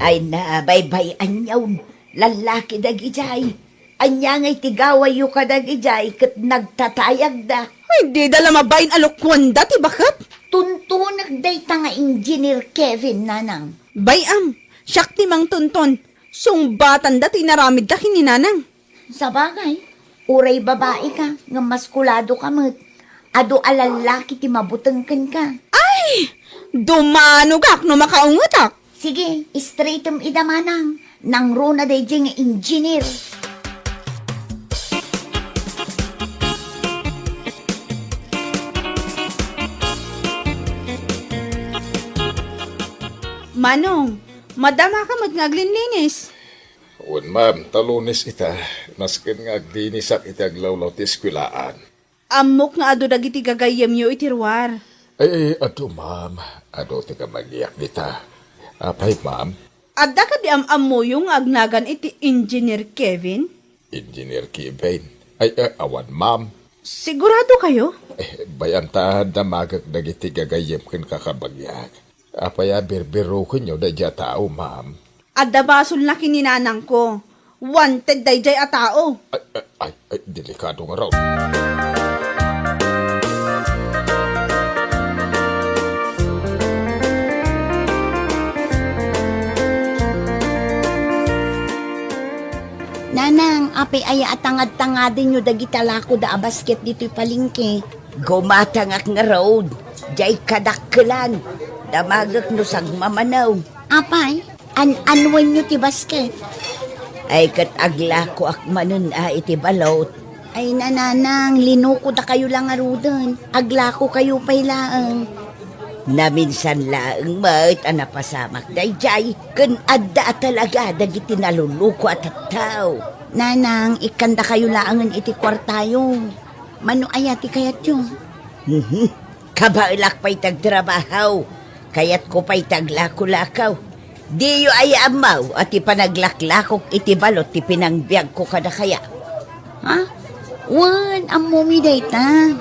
Ay na, baybay-anyon. Lallaki dagidiay. Ania ngay ti gawayyo kadagidiay ket nagtatayagda? Ay, dida la mabain a lukuanda ti baket? Tuntunek dayta nga Engineer Kevin, nanang. Bay-am, siak ti mangtunton. Sungbatanda ti inaramidda ken ni nanang. Sabagay, uray babaika, ngem maskuladoka met. Adu a lallaki ti mabuteng kenka. Ay! Dumanogak no makaungetak. Sige, straightem ida manang. Nangruna daydiay nga engineer. Manong, madamaka met nga aglinlinis. Wen, ma'am, ta Lunes ita, nasken nga aglinisak iti aglawlaw ti eskuelaan. Ammok nga adu dagiti gagayyemyo iti ruar. Ay, ay, adu, ma'am. Adu ti kabagiak dita. Apay, ma'am? Adda kadi am-ammoyo nga agnagan iti Engineer Kevin? Engineer Kevin? Ay, ay, awan, ma'am. Sigurado kayo? Eh, bay-am ta damagek dagiti gagayyem ken kakabagiak. Apay a birbirokenyo daydiay a tao, ma'am? Adda basolna ken ni nanangko. Wanted daydiay a tao. Ay, ay, ay, ay, delikado ngarud. Nanang, apay aya a tangad-tangadenyo dagita lakoda a basket ditoy palengke? Gumatangak ngarud, diay kadakkelan. Damagek no sagmamano. Apay, an-anwenyo ti basket? Ay, ket aglakoak manen a iti balot. Ay, nanang, linukotakayo la ngaruden. Aglakokayo pay laeng. Naminsan laeng met a napasamak daydiay, ken adda a talaga dagiti naluluko a tattao. Nanang, ikkandakayo laengen iti kuartayo. Mano aya ti kayatyo? Mhm. Kabaelak pay ti agtrabaho. Kayatko pay ti aglako-lako. Diyo aya ammo a ti panaglaklakok iti balot ti pinangbiagko kadakayo? Ha? Wen, ammomi dayta.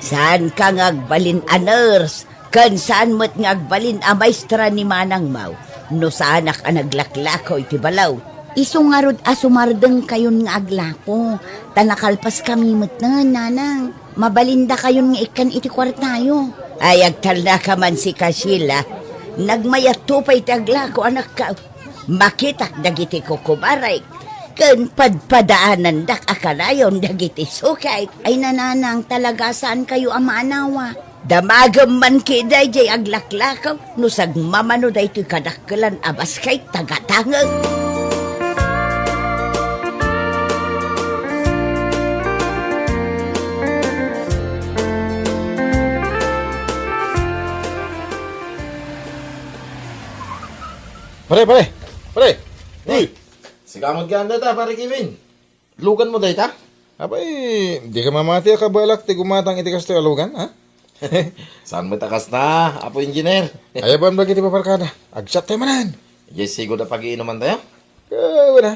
Saanka nga agbalin a nurse, ken saan met nga agbalin a maestra ni manangmo no saanak a naglaklako iti balot. Isu ngarud a sumardengkayon nga aglako, ta nakalpaskami metten, nanang. Mabalindakayon nga ikkan iti kuartayo. Ay, agtalnaka man sika, Sheila. Nagmayatto pay ti aglako, anakko. Makitak dagiti kukubarek, ken padpadaanandak a kanayon dagiti sukek. Ay, nanang, talaga saankayo a maanawa. Damagem man ketdi daydiay aglaklako no sagmamano daytoy kadakkelan a basket tagatangek. Pare, pare, pare. Uy! Sika met nga anda ta, pare Kevin. Luganmo dayta? Apay, dika mamati a kabaelak ti gumatang iti kastoy a lugan, ha? Saan met a kasta, Apo Engineer? Ay, awan dagiti paparkada. Agsat tayo manen. Yes, sigod a pagiinuman tayo? Eh, wala.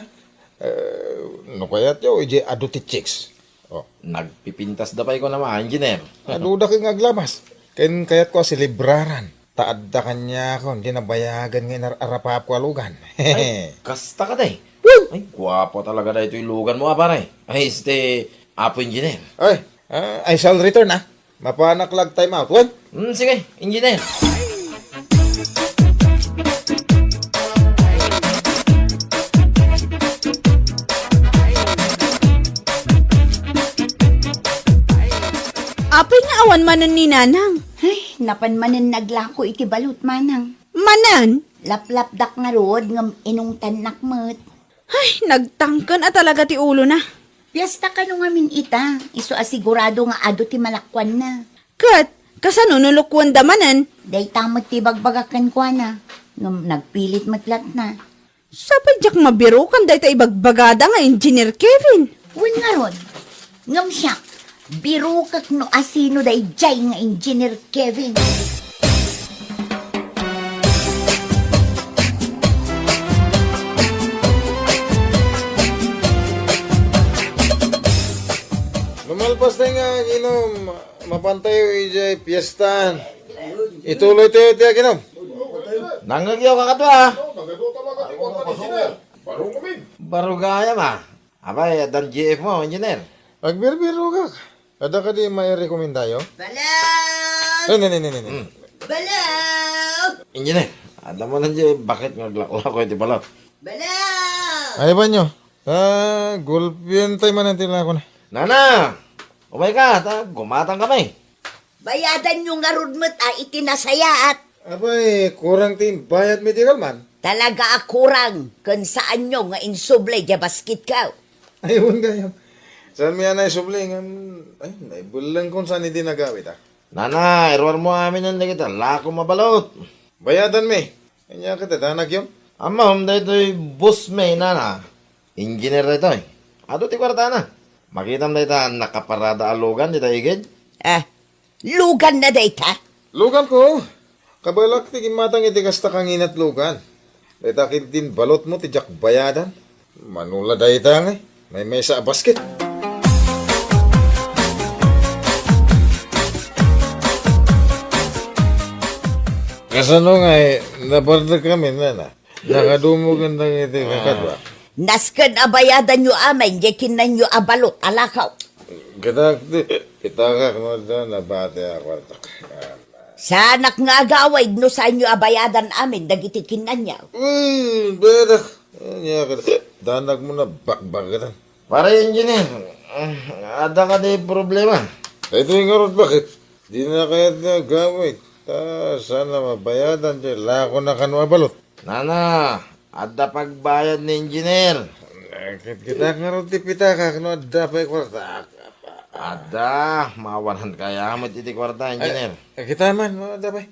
Eh, no kayat yo, ije adu ti chicks. Oh. Nagpipintas da pay ko naman, Engineer. Adu da kay nga aglamas. Ken kayat ko a selebraran. Ta adda kaniakon ti nabayagan nga inar-arapapko a lugan. Ay, kasta ka, day. Woo! Ay, guapo talaga daytoy lugan mo, a, pare. Ay, este, Apo Engineer. Ay, ah, I shall return, ah. Mapanak lag time out, wen? Hmm, sige, Engineer. Apay nga awan manen ni Nanang. Ay, Napan manen naglako iti balut, manang. Manen? Laplapdak ngarud ngem inungtannak met. Ay, nagtangken a talaga ti ulona. Piesta kano ngamin ita, isu a sigurado nga adu ti malakuanna. Ket, kasano no lukuenda manen? Dayta met ti ibagbagak kenkuana, ngem nagpilit met latna. Sapay diak mabirukan dayta ibagbagada nga Engineer Kevin. Wen ngarud, ngem siak, birukek no asino daydiay nga Engineer Kevin. Lumalpas tayo nga aginom. Mapantayo idiay piestaan. Ituloy tayo ti aginom. Nangngegyo, kakadua. Baro gayam, a. Apay, addan G F mo, engineer? Agbirbirokak. Adda kadi mairekomendayo? Balak! Ay, ne, ne, ne, ne, ne. Hmm. Balak! Engineer, adda manen diay bakit nga aglaklako iti balak? Balak! Ay, banyo. Ah, gulpien tayo manen ti lakona. Nana! Umayka, ta gumatang kami. Bayadanyo ngarud met a iti nasayaat. Apay, kurang ti imbayadmi ti kalman? Talaga a kurang, ken saanyo nga insubli diay basketko. Ay, wen gayam. Saanmi a naisubli, ngem, ay, naibellengkon saan idi nagawid, a. Nana, iruarmo aminen dagiti lakom a balut. Bayadanmi. Ania ket danagyon? Ammom, daytoy bossmi, nana. Engineer daytoy. Adu ti kuartana. Makitam dayta nakaparada a lugan dita igid? Ah, luganna dayta? Luganko. Kabalak ti gimmatang iti kasta kanginat lugan. Dayta ketdin balutmo ti diak bayadan. Mano la dayta ngay, maymaysa a basket. Kasano ngay, nabardek kami, nana? Nakadumog dagiti kakadua. Nasken a bayadanyo amin diay kinnanyo a balut a lakaw. Kita, kita, no adda nabati a kuarta. Saanak nga agawid no saanyo a bayadan amin dagiti kinnanyo. Uy, bayadak. Ania ka, danagmo na bakbaketan. Pare engineer, adda kadi problema? Daytoy ngarud, bakit? Dina kayat nga agawid. Ta saan a mabayadan diay lakona kano a balut. Nana, adda pagbayad ni engineer. Eh, ket kita ngarud ti pitakak no adda pay kuarta. Adda, mawanan kaya met iti kuarta, engineer. Eh, kita man, no adda pay.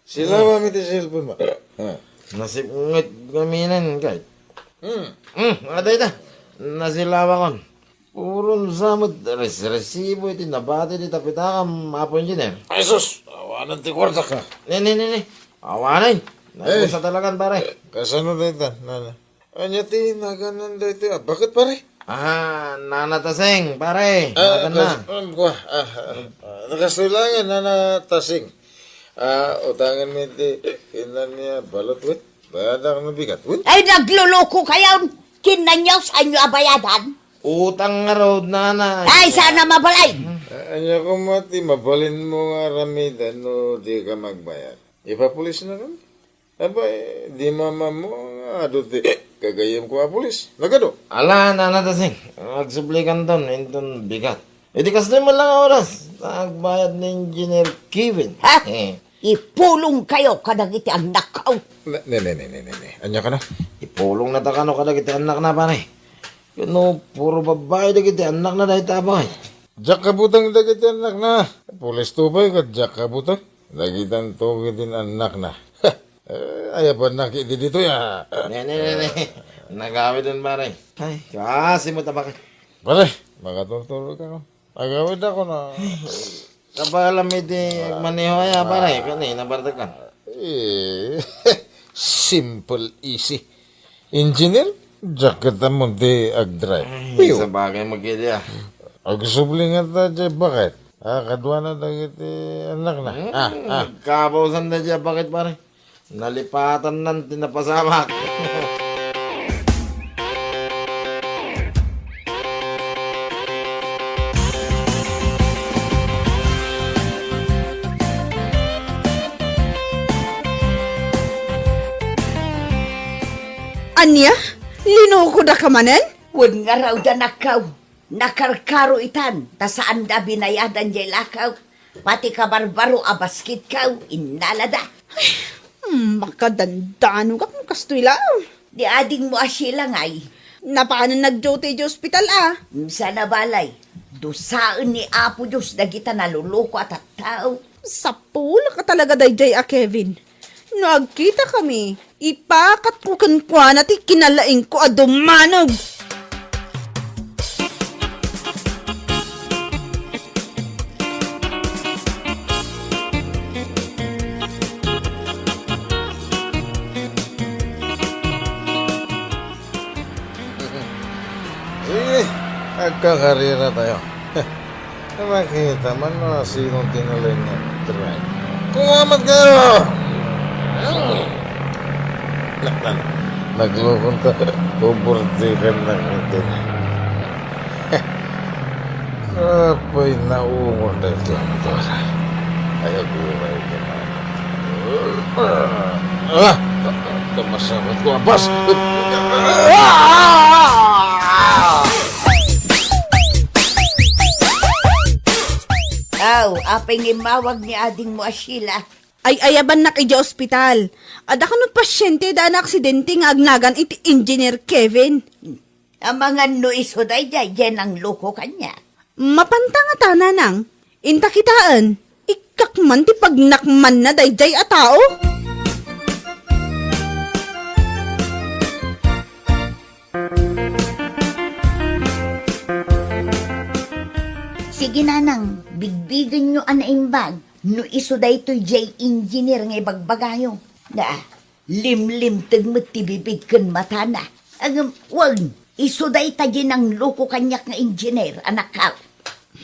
Silawam iti cellphone mo. Ha. Nasipnget kami nen, kay. Hmm. Hmm, adda ita. Nasilawakon. Puron sa met res-, resibo iti nabati dita pitakam, Apo Engineer. Ay, sus! Awanan ti kuartak, ha? Ne, ne, ne, ne. Awanan. Eh. Nagusa talagan, pare. Kasano dayta, nana? Ania ti naganan daytoy a bakit, pare? Ah, Nana Tasing, pare. Ah, naganan. Kas-, um, kua, ah, ah, ah, nakastoy laeng, Nana Tasing. Ah, utangan mi ti kinnanyo a balut, wen? Bayadak no bigat, wen? Ay, nagluluko kayon! Kinnanyo, saanyo a bayadan? Utang ngarud, nana. Ay, saan a mabalin? A-, ania koma ti mabalinmo nga aramiden no dika magbayad? Ipapulisnakami. Abay, di mamammo nga adu ti gagayyemko a pulis. Nagadu? Ala, nana Tasing. Agsublikanton inton bigat. Iti kastoy met la nga oras, agbayad ni Engineer Kevin. Ha? Eh. Ipulongkayo kadagiti annakko. Ne, ne, ne, ne, ne, ne, ne. Ania kano? Ipulongnata kano kadagiti annakna, pare? Ket no puro babbai dagiti annakna dayta, pare. Diak kabuteng dagiti annakna. Pulis to pay ket diak kabuteng. Dagitan to ketdin annakna. Eh, ayabannak idi ditoy, a. Ne, ne, ne, ne. Nagawiden, pare. Ay, kasi met a bakit. Pare, makaturturog ako. Agawidakon a. Kabaelam iti agmaneho aya, pare, ken nabardekkan. Eh, simple, easy. Engineer, diak ket ammon ti agdrive. Ay, sabagay, magkidi, a. Agsubli ngata diay bakit. Ah, kaduana dagiti annakna. Hmm, ah, ah. Kabausan daydiay a bakit, pare. Nalipatannan ti napasamak. Ania? Linukodaka manen? Wen ngarud, annakko. Nakarkaro itan, ta saanda binayadan diay lakaw. Pati kabarbaro a basketko, innalada. Hmm, makadandanogak no kastoy la. Ni adingmo a Sheila ngay? Napanen nag-duty idiay ospital a. Sana balay, dusaen ni Apo Dios dagita naluluko a tattao. Sapulak a talaga daydiay a Kevin. No agkitakami, ipakatko kenkuana ti kinalaingko a dumanog. Sige, agkakarera tayo. Makita man no sino ti nalaing nga drive. Kumamat kayo! Nak, nak, naglukon ta. Overtaken na kita. Apay, naungol tayo ti motor. Ay, aguray ka na. Ah! Kamasabat ko, abas! Ah! Aw, apay nga immawag ni adingmo a Sheila? Ay, ayabannak idiay ospital. Adda kano pasyente da naaksidente nga agnagan iti Engineer Kevin. Amangan no isu daydiay, diay nangluko kaniak. Mapanta ngata, nanang. Inta kitaen, ikkak man ti pagnakmanna daydiay a tao. Sige, nanang, bigbigenyo a naimbag no isu daytoy diay engineer nga ibagbagayo. Da, limlimteg met ti bibig ken matana. Ngem wen, isu dayta diay nangluko kaniak nga engineer, anakko.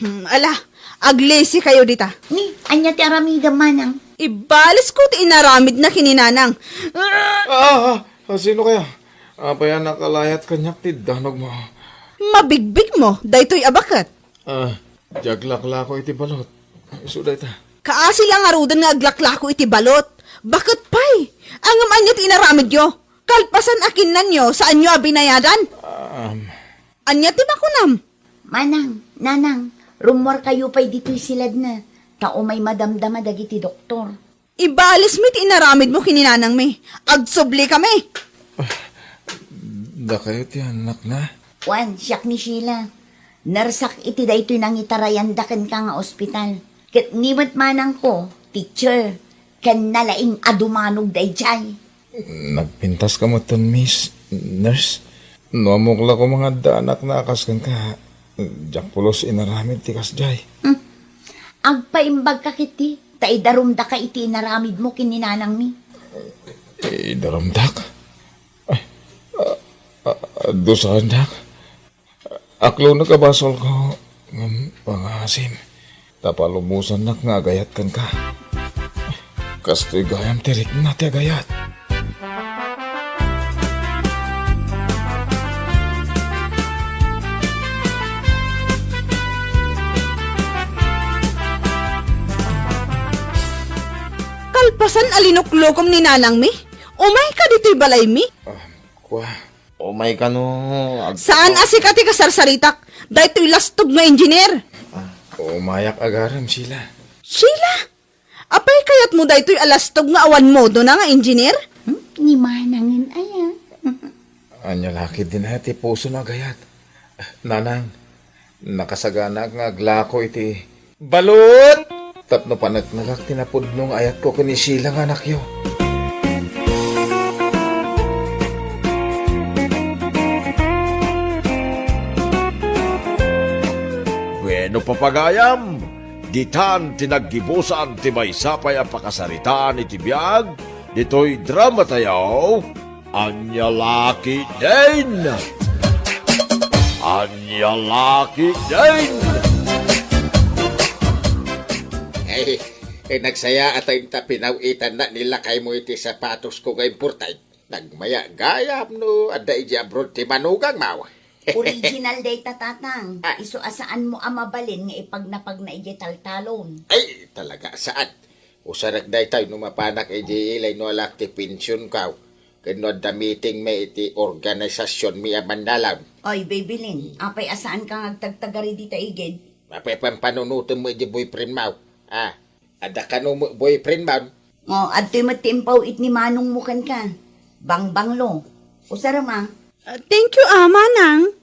Hmm, ala, aglisikayo dita. Ni, ania ti aramidem, manang? Ibalesko ti inaramidna ken ni nanang. Ah, ah, ah, sino kaya? Apay a nakalayat kaniak ti danogmo? Mabigbigmo daytoy a baket. Ah, diay aglaklako iti balot. Isu dayta. Kaasi la ngaruden nga aglaklako iti balot. Baket pay. Ngem ania ti inaramidyo? Kalpasan a kinnanyo, saanyo a binayadan? Um. Ania ti makunam? Manang, nanang, rummuarkayo pay ditoy siledna, ta umay madamdama dagiti doktor. Ibalismi ti inaramidmo ken ni nanangmi. Agsublikami. Dakayo ti annakna? Wen, siak ni Sheila. Nurseak iti daytoy nangitarayanda kenka nga ospital. Ket ni met manangko, teacher, ken nalaing a dumanog daydiay. Nagpintaska metten, Miss Nurse. No ammok la koma nga adda annakna a kas kenka, diak pulos inaramid ti kasdiay. Hmm. Agpaimbagka ketdi, ta idarumdaka iti inaramidmo ken ni nanangmi. Idarumdak? Ay, a, a, dusaendak? Aklonek a basolko, ngem pangaasim, ta palubosannak nga agayat kenka. Kastoy gayam ti rikna ti agayat. Kalpasan a linuklokom ni nanangmi, umayka ditoy balaymi. Ah, kua. Umay kano, ag- Saan a sika ti kasarsaritak? Daytoy lastog nga engineer. Ah, umayak agarem, Sheila. Sheila? Apay kayatmo daytoy a lastog nga awan modona nga engineer? Hmm? Ni manangen aya. Ania la ketdin aya ti puso no agayat? Nanang, nakasaganaak nga aglako iti balot tapno paneknekak ti napudno nga ayatko ken ni Sheila nga anakyo. Bueno, papagayam, ditan ti naggibusan ti maysa pay a pakasaritaan iti biag ditoy dramatayo. Ania la ketdin? Ania la ketdin? Ay, eh, nagsayaat ta pinaw-itanna ni lakaymo iti sapatosko nga imported. Nagmaya gayam no adda idiay abroad ti manugangmo. Original dayta, Tatang. Ah. Isu a saanmo a mabalin nga ipagnapagna idiay taltalon. Ay, talaga, saan. Usarek daytoy no mapanak idiay ilayno a laak ti pensionko ken no adda meetingmi iti organisasionmi a bandalon. Oy, Baby Lynn, apay a saanka nga agtagtagari dita igid? Apay a pampanunotemmo idiay boyfriendmo? Ah, adda kano met boyfriend man? O, adtoy met ti impaw-it ni manongmo kenka. Bangbanglo. Usarem a. Ah, thank you, a, manang.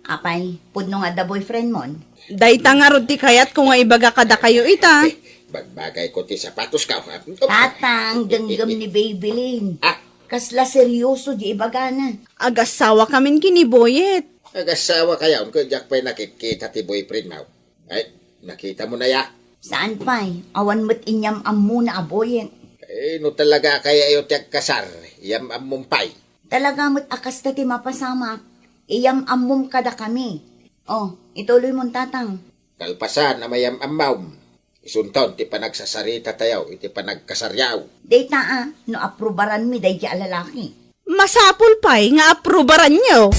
Apay, pudno nga adda boyfriendmon? Dayta ngarud ti kayatko nga ibaga kadakayo ita. Eh, bagbagayko ti sapatosko, ha? Tatang, genggem ni Babylin. Ah. Kasla seryoso di ibagana. Agasawa kamin ken ni Boyet. Agasawakayon, ket diak pay nakitkita ti boyfriendmo. Ay, nakitamo na ya? Saan pay, awan met inyam-ammona a Boyet. Eh, no talaga a kayayo ti agkasar, iyam-ammom pay. Talaga met a kasta ti mapasamak, iyam-ammom kadakami. O, ituloymon, tatang. Kalpasan a mayam-ammom, isunton ti panagsasarita tayo iti panagkasaryo. Dayta a, no aprubaranmi daydi a lalaki. Masapul pay nga aprubaranyo.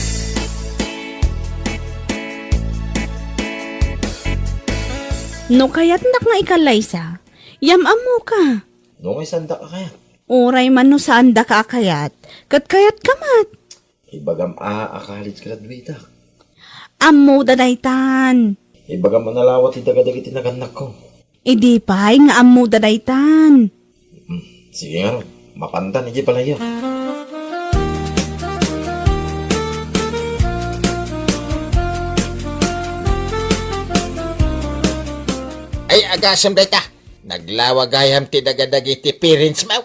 No kayatnak nga ikallaysa, iyam-ammoka. No, nga saandak a kayat? Uray man no saandaka a kayat, ket kayatka met. Ibagam a, a college graduate ak. Ammoda daytan. Ibagam a nalawa ti daga dagiti nagannakko. Idi pay nga ammoda daytan. Hmm, sige ngarud, mapantan iti balayyo. Ay, agasem dayta. Naglawa gayam ti daga dagiti parents mo.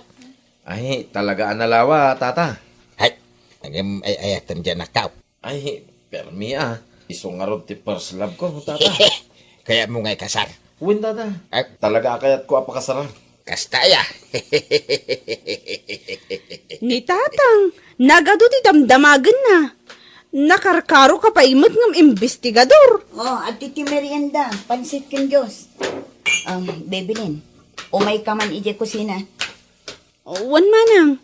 Ay, talaga a nalawa, tata. Ay, ngem ay-ayatem diay annakko. Ay, permi a. Isu ngarud ti first love ko, tata. Kayatmo nga ikasar? Wen, tata. Ah. Talaga a kayatko a pakasaran. Kasta aya. Ni tatang, nagadu ti damdamagenna. Nakarkaroka pay met ngem imbestigador. O, adtoy ti merienda, pansit ken juice. Um, Babylin, umayka man idiay kusina. Wen, manang.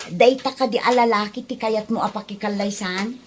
Dayta kadi a lalaki ti kayatmo a pakikallaysan?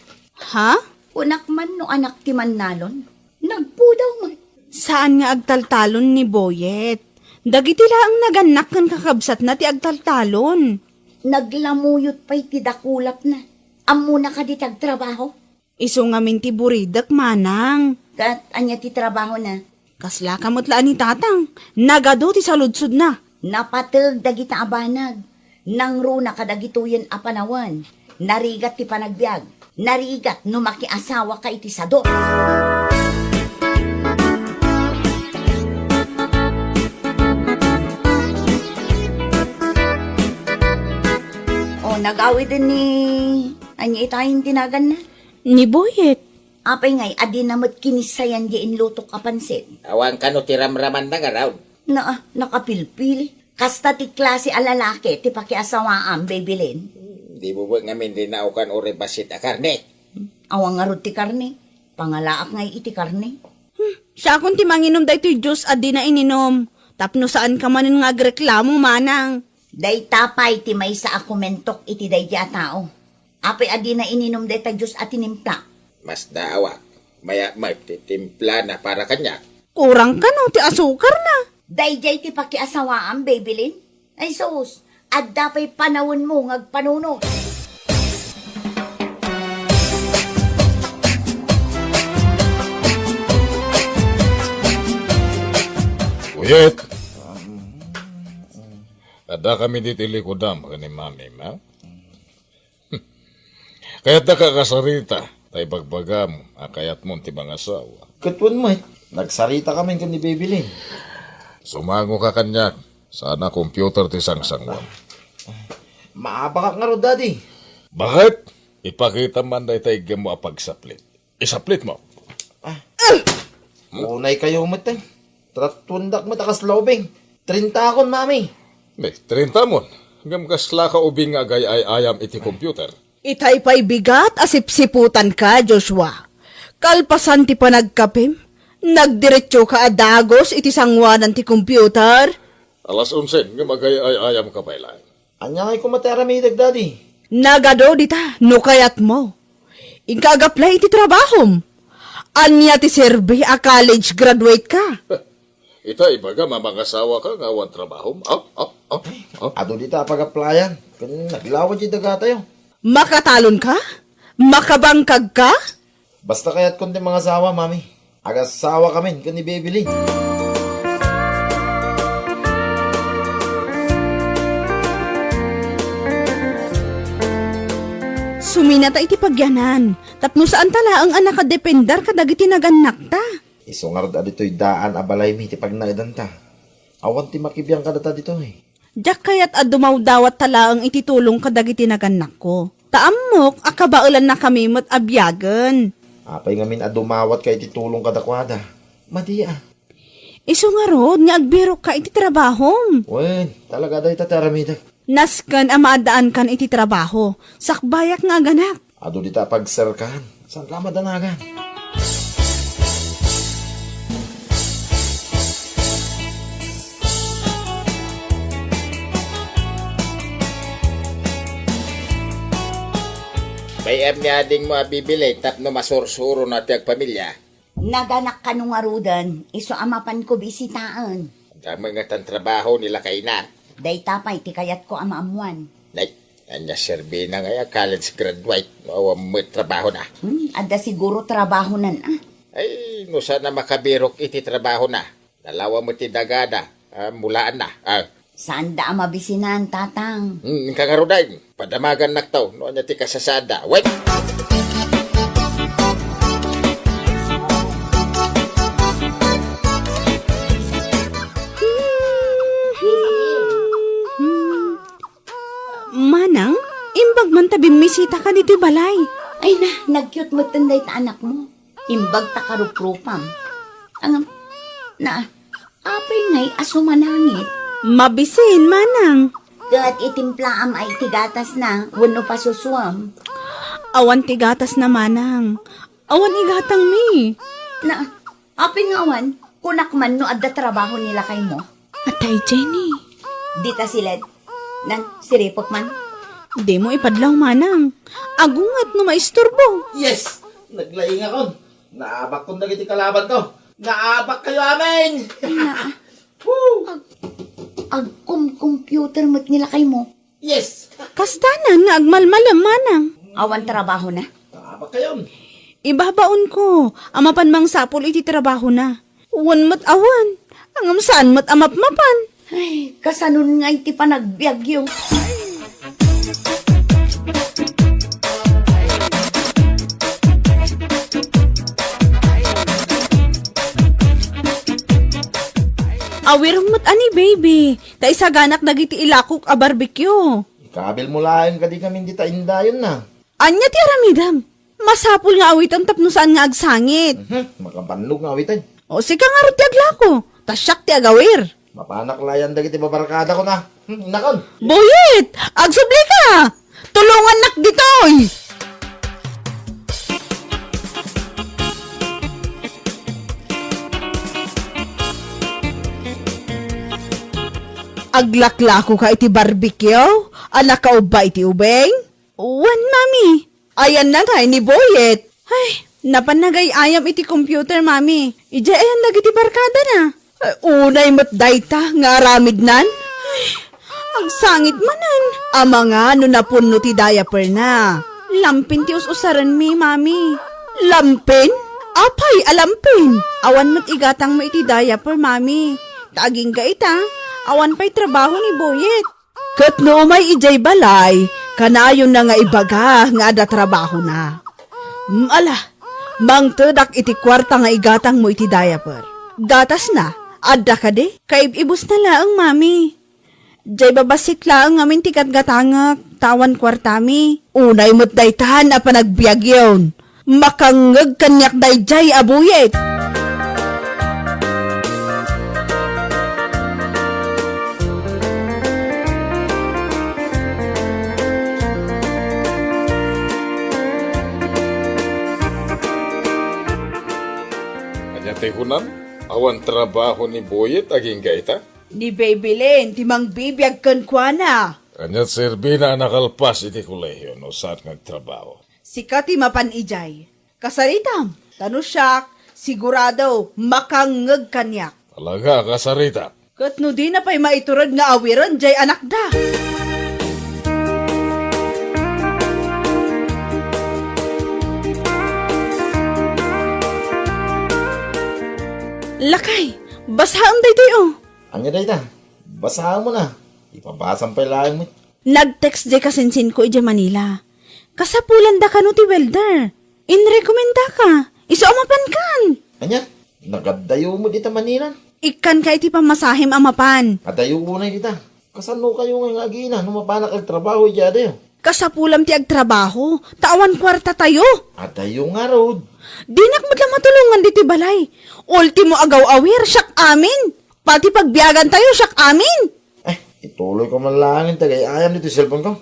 Ha? Kunak man no anak ti mannalon. Nagpudaw man. Saan nga agtaltalon ni Boyet. Dagiti laeng nagannak ken kakabsatna ti agtaltalon. Naglamuyot pay ti dakulapna. Ammona kadi ti agtrabaho? Isu ngamin ti buridek, manang. Ket ania ti trabahona? Kaslaka met la a ni tatang. Nagadu ti saludsodna. Napateg dagita a banag. Nangruna kadagitoyen a panawen. Narigat ti panagbiag. Narigat no makiasawaka iti sadut. O, nagawiden ni, ania itayen ti naganna? Ni Boyet. Apay ngay a dina met kinissayan diay inlutok a pansit? Awan kano ti ramramanna ngarud. Naa, nakapilpili. Kasta ti klase a lalaki ti pakiasawaam, Babylin. Di mo ba ngamin dinaokan uray bassit a karne? Awan ngarud ti karne. Pangalaak ngay iti karne. Hmm, siakon ti manginom daytoy juice a dina ininom. Tapno saanka manen nga agreklamo, manang. Dayta pay ti maysa a komentok iti daydi a tao. Apay a dina ininom dayta juice a tinimpla? Masdaawak. Mayat met ti timplana para kaniak. Kurang kano ti asukarna? Daydiay ti pakiasawaam, Babylin? Ay sus, adda pay panawenmo nga agpanunot. Uyek! Adda kami ditoy likudam ken ni Mami, ma? Kayatdaka a kasarita, ta ibagbagam a kayatmon ti mangasawa. Ket wen met, nagsaritakamin ken ni Babylin. Sumangoka kaniak, saan a computer ti sangsanguam. Maabakak ngarud, Daddy. Bakit? Ipakitam man dayta iggemmo a pagsaplit. Isaplitmo. Ah. Unay kayo met, eh. Tratuendak met a kasla ubing. Trinta akon, Mami. Ni, trinta mon. Ngem kaslaka ubing nga agay-ay-ayam iti computer. Itay pay bigat a sipsiputanka, Joshua. Kalpasan ti panagkapim, nagdiretsoka a dagus iti sanguanan ti computer. Alas onse, ngem agay-ay-ayamka pay laeng. Ania ngay koma ti aramidek, Daddy? Nagadu dita, no kayatmo. Inka ag-apply iti trabahom. Ania ti serbi a college graduate ka? Ita, ibagam a mangasawaka nga awan trabahom? Ah, ah, ah, ah. Adu dita a pag-applyan. Ken naglawa diay dagatayo. Makatalonka? Makabangkagka? Basta kayatkon ti mangasawa, Mami. Agasawakamin ken ni Bebelin. Suminata iti pagyanan, tapno saanta laeng a nakadepender kadagiti nagannakta. Isu ngarud a ditoy daan a balaymi ti pagnaedanta. Awan ti makibiang kadata ditoy. Diak kayat a dumawdawatta laeng iti tulong kadagiti nagannakko. Ta ammok a kabaelannakami met a biagen. Apay ngamin a dumawatka iti tulong kadakuada? Madi a. Isu ngarud nga agbirokka iti trabahom. Wen, talaga dayta ti aramidek. Nasken a maaddaankan iti trabaho. Sakbayak nga aganak. Adu dita a pagserkan. Saanka a madanagan? Bay-am ni adingmo a Bebelin tapno masursurona ti agpamilia. Naganak kano ngaruden, isu a mapanko bisitaen. Damo nga tan trabaho ni lakayna. Dayta pay ti kayatko a maammuan. Nay, ania serbina ngay a college graduate no awan met trabahona? Hmm, adda siguro trabahonan, ah. Ay, no saan a makabirok iti trabahona. Nalawa met ti dagada, ah, mulaanna. Ah. Saanda a mabisinan, Tatang. Hmm, inka ngaruden. Padamagannakto no ania ti kasasaadda. Wen! Manang, imbag man ta bimmisitaka ditoy balay. Ay na, nag-cute metten dayta anakmo. Imbag ta karuprupam. Ngem, na, apay ngay a sumanangit? Mabisin, Manang. Ket itimplaam a iti gatasna wenno pasusuam? Awan ti gatasna, Manang. Awan igatangmi. Na, apay nga awan? Kunak man no adda trabaho ni lakaymo. Atay, Jenny. Dita siled. Nan, siripek man. Dimo ipadlaw, Manang. Agunget no maisturbo. Yes! Naglaingakon. Naabakkon dagiti kalabanko. Naabakkayo amin! Na, Woo! ag-, agkum-computer met ni lakaymo. Yes! Kastanan nga agmalmalem, Manang. Awan trabahona? Naabakkayon. Ibabaonko a mapan mangsapul iti trabahona. Wen met awan, ngem saan met a mapmapan. Ay, kasanon nga iti panagbiagyo? Awirem met a ni baby, ta isaganak dagiti ilakok a barbecue. Ikabilmo laeng kadi ngamin dita indayonna. Ania ti aramidem? Masapul nga awitem tapno saan nga agsangit. Mhm, makabannog nga awitem. O, sika ngarud ti aglako, ta siak ti agawir. Mapanak layan dagiti babarkadakon a. Hmm, inakon. Buyit! Agsublika! Tulongannak ditoy! Aglaklakoka iti barbecue a nakaubba iti ubing? Wen, Mami. Ayanna ngay ni Boyet? Ay, napan nagay-ayam iti computer, Mami. Idiay ayan dagiti barkadana? Ay, unay met dayta nga aramidnan? Ay, agsangit manen. Amangan no napunno ti diaperna. Lampin ti us-usarenmi, Mami. Lampin? Apay a lampin? Awan met igatangmo iti diaper, Mami. Ta agingga ita, awan pay trabaho ni Boyet. Ket no umay idiay balay, kanayonna nga ibaga nga adda trabahona. Mm, ala, mangtedak iti kuarta nga igatangmo iti diaper. Gatasna, adda kadi? Kaib-ibusna laeng, Mami. Diay babassit laeng ngamin ti gatgatangek, ta awan kuartami. Unay met daytan a panagbiagyon. Makangngeg kaniak daydiay a buyet. Ania ti kunam? Awan trabaho ni Boyet agingga ita? Ni Baby Lynn ti mangbibiag kenkuana. Ania ti serbina a nakalpas iti kolehio no saan nga agtrabaho? Sika ti mapan idiay. Kasaritam, ta no siak, sigurado, makangngeg kaniak. Talaga, kasaritak. Ket no dina pay maiturod nga awiren diay anakda. Lakay, basaem daytoy, oh. Ania dayta? Basaem na. Ipabasam pay laeng met. Nag-text diay kasinsinko idiay Manila. Kasapulanda kano ti welder. Inrekomendaka. Isu a mapankan. Ania? Nagadayo met ita Manila? Ikkanka iti pamasahem a mapan. Adayo unay dita. Kasano kayo nga nga agina no mapanak agtrabaho idiay adayo? Kasapulam ti agtrabaho, ta awan kuartatayo. Adayo ngarud. Dinak met la matulongan ditoy balay. Ultimo agaw-awir, siak amin. Pati pagbiagantayo, siak amin. Eh, ituloy ko man laeng ti agay-ayam ditoy cellphone ko.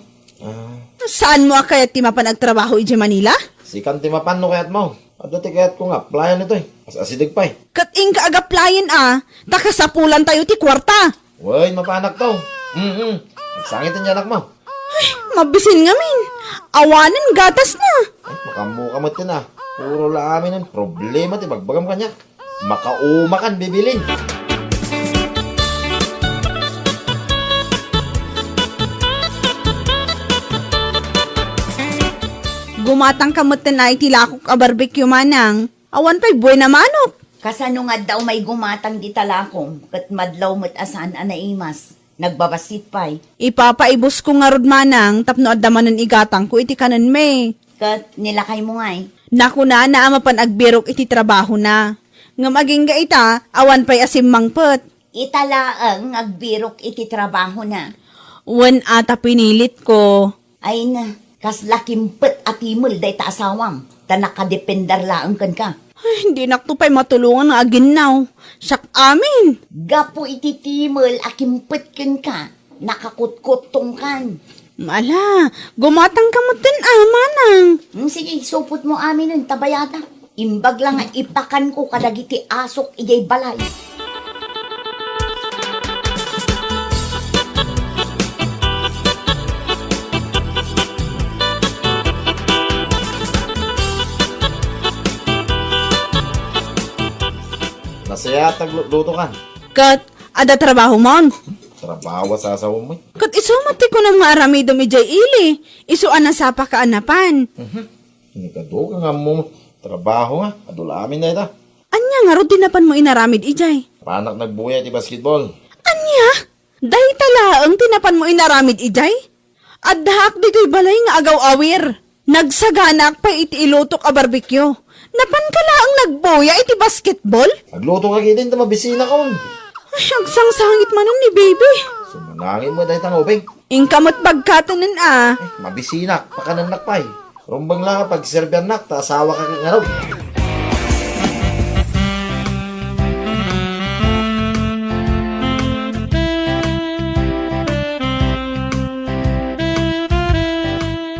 Ah. Saanmo a kayat ti mapan agtrabaho idiay Manila? Sikan ti mapan no kayatmo. Adda ti kayatko nga applyan ditoy. As-asideg pay. Ket inka ag-applyan a, ta kasapulantayo ti kuarta. Wen, mapanakto. Mm-mm. Agsangit ti anakmo. Ay, mabisin ngamin. Awanen gatasna. Ay, makammoka met ken a. Puro la aminen problema ti bagbagam kaniak. Makauma kan bibilin. Gumatangka metten a iti lakok a barbecue, manang. Awan pay buena manok. Kasano nga adda umay gumatang dita lakom, ket madlaw met a saan a naimas. Nagbabassit pay. Ipapaibusko ngarud, manang, tapno adda manen igatangko iti kanenmi. Ket ni lakaymo ngay? Nakunana a mapan agbirok iti trabahona. Ngem agingga ita, awan pay a simmangpet. Ita laeng nga agbirok iti trabahona. Wen a ta pinilitko. Ay na, kasla kimpet a timel dayta asawam, ta nakadepender laeng kenka. Ay, dinakto pay matulongan nga aginnaw. Siak amin. Gapu iti timel a kimpet kenka, nakakutkuttongkan. Ala, gumatangka metten a, manang. Hmm, sige, supotmo aminen, ta bayadak. Imbag la nga ipakanko kadagiti asok idiay balay. Nasayaat aglutlutokan. Ket adda trabahomon? Trabaho a sasawem, eh. Ket isu met ti kunam nga aramidem idiay ili, isu a nasapaka a napan. Mhm. Nagadu ka nga ammo trabaho nga, adu la amin dayta. Ania ngarud ti napanmo inaramid idiay? Panak nagbuya iti basketball. Ania? Dayta laeng ti napanmo inaramid idiay? Addaak ditoy balay nga agaw-awir. Nagsaganaak pay iti ilutok a barbecue. Napanka laeng nagbuya iti basketball? Agluto ka ketdin ta mabisinakon. Ay, agsangsangit manen ni baby. Sumanangit met dayta nga ubing. Inka met bagkatenen a. Eh, mabisinak, pakanennak pay. Rumbeng la nga pagserbiannak, ta asawaka ket ngarud.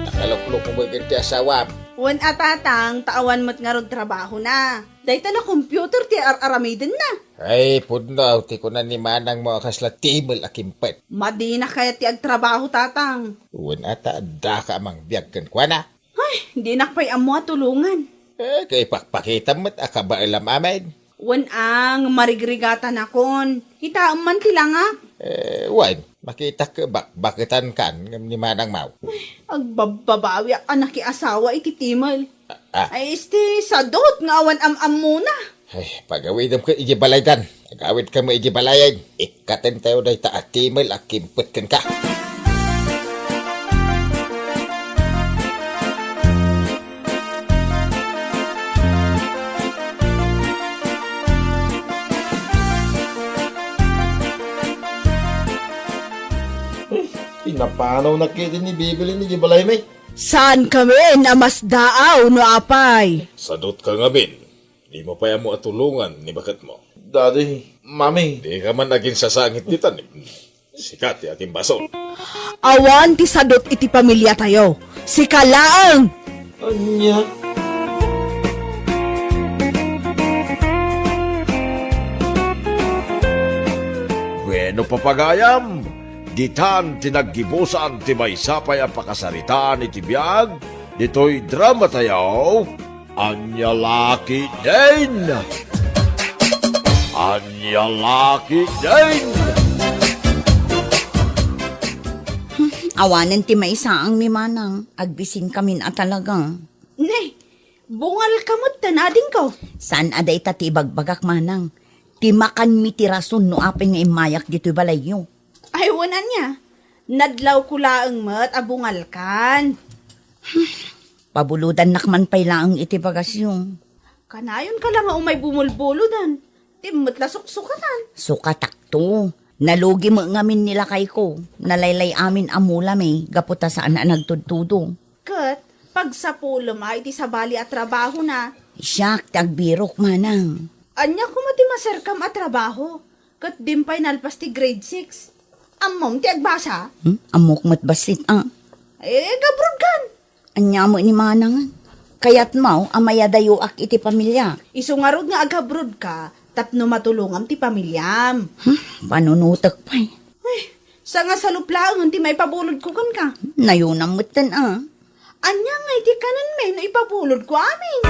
Nakaluklok mo ket ti asawam. Wen a, tatang, ta awan met ngarud trabahona. Dayta la computer ti ar-aramidenna. Ay, pudno, ti kuna ni manangmo a kasla timel a kimpet. Madina kayat ti agtrabaho, tatang. Wen a ta addaka a mangbiag kenkuana. Ay, dinak pay ammo a tulongan. Eh, kay pakpakitam met a kabaelam amin. Wen a, nga marigrigatanakon. Kitaem man ti langak. Eh, wen, makitak bakbaketankan ngem ni manangmo. Ay, agbabbabawiak a nakiasawa iti timel. Ah, ah. Ay, isti sadot nga awan am-ammona. Ay, pagawidem ket iti balaydan. Agawidka met iti balayen. Ikkatentayo dayta a timel a kimpet kenka. Ay, pinapanawnak ket ni bibilin iti balaymi. Saan kami a masdaaw no apay? Sadotka ngamin. Dimo pay ammo a tulongan ni baketmo. Daddy, Mami. Dika man aginsasangit ditan. Sika ti atimbasol. Awan ti sadot iti pamiliatayo. Sika laeng! Ania? Bueno, papagayam, ditan ti naggibusan ti maysa pay a pakasaritaan iti biag ditoy dramatayo. Ania la ketdin? Ania la ketdin? Hmm, awanen ti maisaang ni Manang. Agbisinkamin a talaga. Ne, bungalka met, adingko. Saan a dayta ti ibagbagak, Manang. Ti makanmi ti rason no apay nga immayak ditoy balayyo. Ay, wen ania. Nadlawko laeng met a bungalkan. Pabulodannak man pay laeng iti bagasyo. Kanayonka la nga umay bumulbulodan. Di met la suksukatan. Sukatakto. Nalugi met ngamin ni lakayko. Nalaylay amin a mulami gapu ta saan a nagtudtudo. Ket pagsapulem a iti sabali a trabahona. Siak ti agbirok, manang. Ania koma ti maserkam a trabaho? Ket dim pay nalpas ti grade six. Ammom ti agbasa? Hmm? Ammok met bassit, ah. Eh, agabrodkan. Ania met ni manang? Kayatmo a mayadayoak iti pamilia. Isu ngarud nga agabrodka tapno matulongam ti pamiliam. Hmm? Panunotek pay. Ay, sangasalup laeng ti maipabulodko kenka. Nayonam metten, ah. Ania ngay ti kanenmi no ipabulodko amin?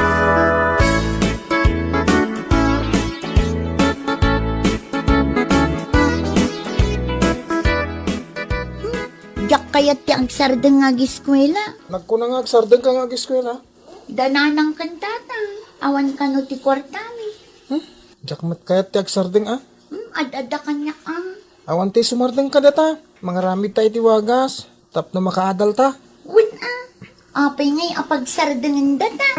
Diak kayat ti agsardeng nga agiskuela. Nagkuna nga agsardengka nga agiskuela? Da nanang ken tatang, awan kano ti kuartami. Hmm? Diak met kayat ti agsardeng, ah. Hmm, ad-adda kaniak, ah. Awan ti sumardeng kadata. Mangaramid ta iti wagas. Tapno makaadal ta. Wen, ah. Apay ngay a pagsardengen data?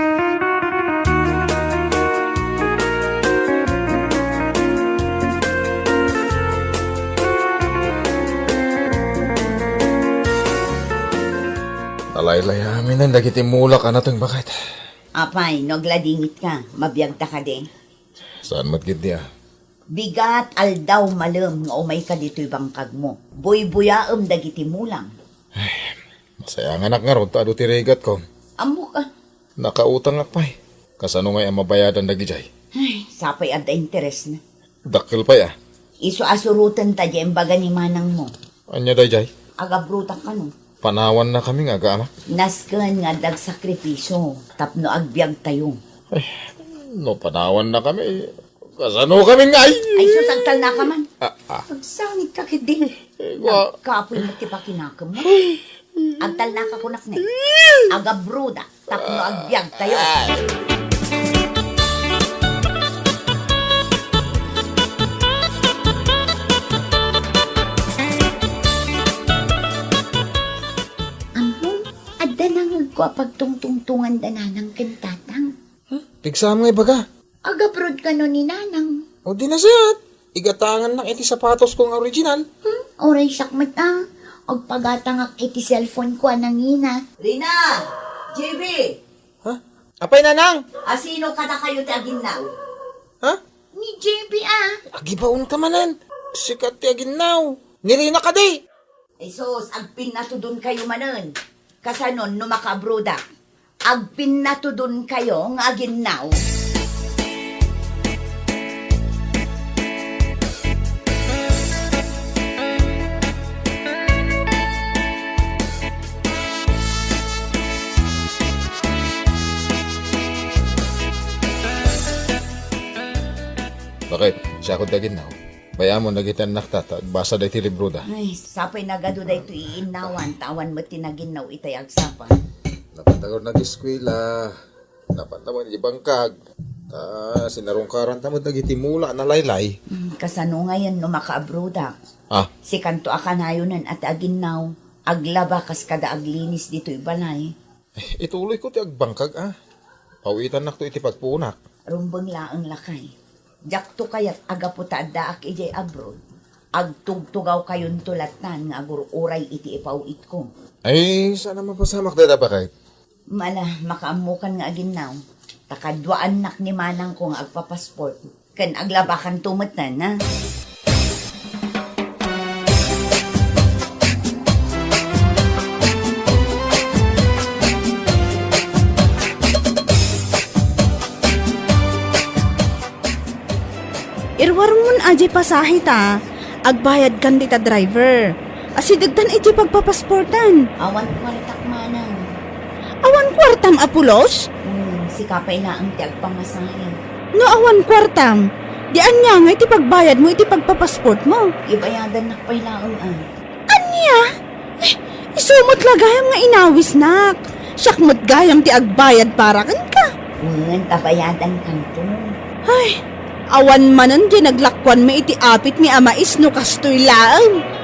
Nalaylay aminen dagiti mulak a nateng, baket. Apay, no agladingitka, mabiagta kadi? Saan met ketdi, ah? Bigat aldaw malem nga umayka ditoy bangkagmo. Buybuyaem dagiti mulam. Ay, masayanganak ngarud ta adu ti rigatko. Ammok, ah. Nakautangak pay. Kasano ngay a mabayadan dagidiay? Ay, sapay adda interesna. Dakkel pay, ah. Isu a surotenta diay imbaga ni manangmo. Ania daydiay? Agabrodak kano. Panawannakami nga aga, ama? Nasken nga adda agsakripisio tapno agbiagtayo. Ay, no panawannakami, kasano kami ngay? Ay, sus, agtalnaka man. Ah, ah. Agsangitka ketdi. Eh, wa- Nagkapoy met ti pakinakem mo. Agtalnaka kunak ni. Agabrodak. Tapno agbiagtayo. Ammom, adda nangegko a pagtungtungtongan da nanang ken tatang. Huh? Pigsam nga ibaga. Agabroad kano ni nanang. O di nasayaat. Igatangannak iti sapatosko nga original. Hmm, uray siak met, ah. Agpagatangak iti cellphone ko a nangina. Rina! J B! Ha? Apay, nanang? Asino kadakayo ti aginnaw? Ha? Ni J B, ah. Agibaon ka manen. Sikat ti aginnaw. Ni Rina kadi. Ay sus, agpinnatudon kayo manen. Kasanon no makaabrodak? Agpinnatudon kayo nga aginnaw. Baket, siak ti aginnaw. Bay-amon dagiti annakta ta agbasa daytoy libroda. Ay, sapay nagadu daytoy iinnawan, ta awan met ti naginnaw itay agsapa. Napantagan nag-eskwela, napantagan iti bangkag, ta sinarungkaranta met dagiti mula a nalaylay. Hmm, kasano ngayen no makaabrodak? Ah. Sikanto a kanayonen a ti aginnaw, aglaba kas kada aglinis ditoy balay. Eh, ituloyko ti agbangkag, ah. Pawitannakto iti pagpuonak. Rumbeng laeng, lakay. Diakto kayat a gapu ta addaak idiay abroad, agtugtugawkayonto lattan nga agur-uray iti ipaw-itko. Ay, saan a mapasamak dayta, baket? Mala, makaammokan nga aginnaw. Ta kaduaannak ni manangko nga agpapasport. Ken aglabakanto metten, ha? Iruarmon a diay pasahe ta, agbayadkan dita driver. Asidegtan iti pagpapasportan. Awan kuartak manang. Awan kuartam a pulos? Hmm, sika pay laeng ti agpamasahe. No awan kuartam, di ania ngay ti pagbayadmo iti pagpapasportmo? Ibayadannak pay laeng, ah. Ania? Eh, isu met la gayam nga inawisnak. Siak met gayam ti agbayad para kenka. Ngem ta bayadankanto. Ay, Awan manen diay naglakuanmi iti apitmi a mais no kastoy laeng.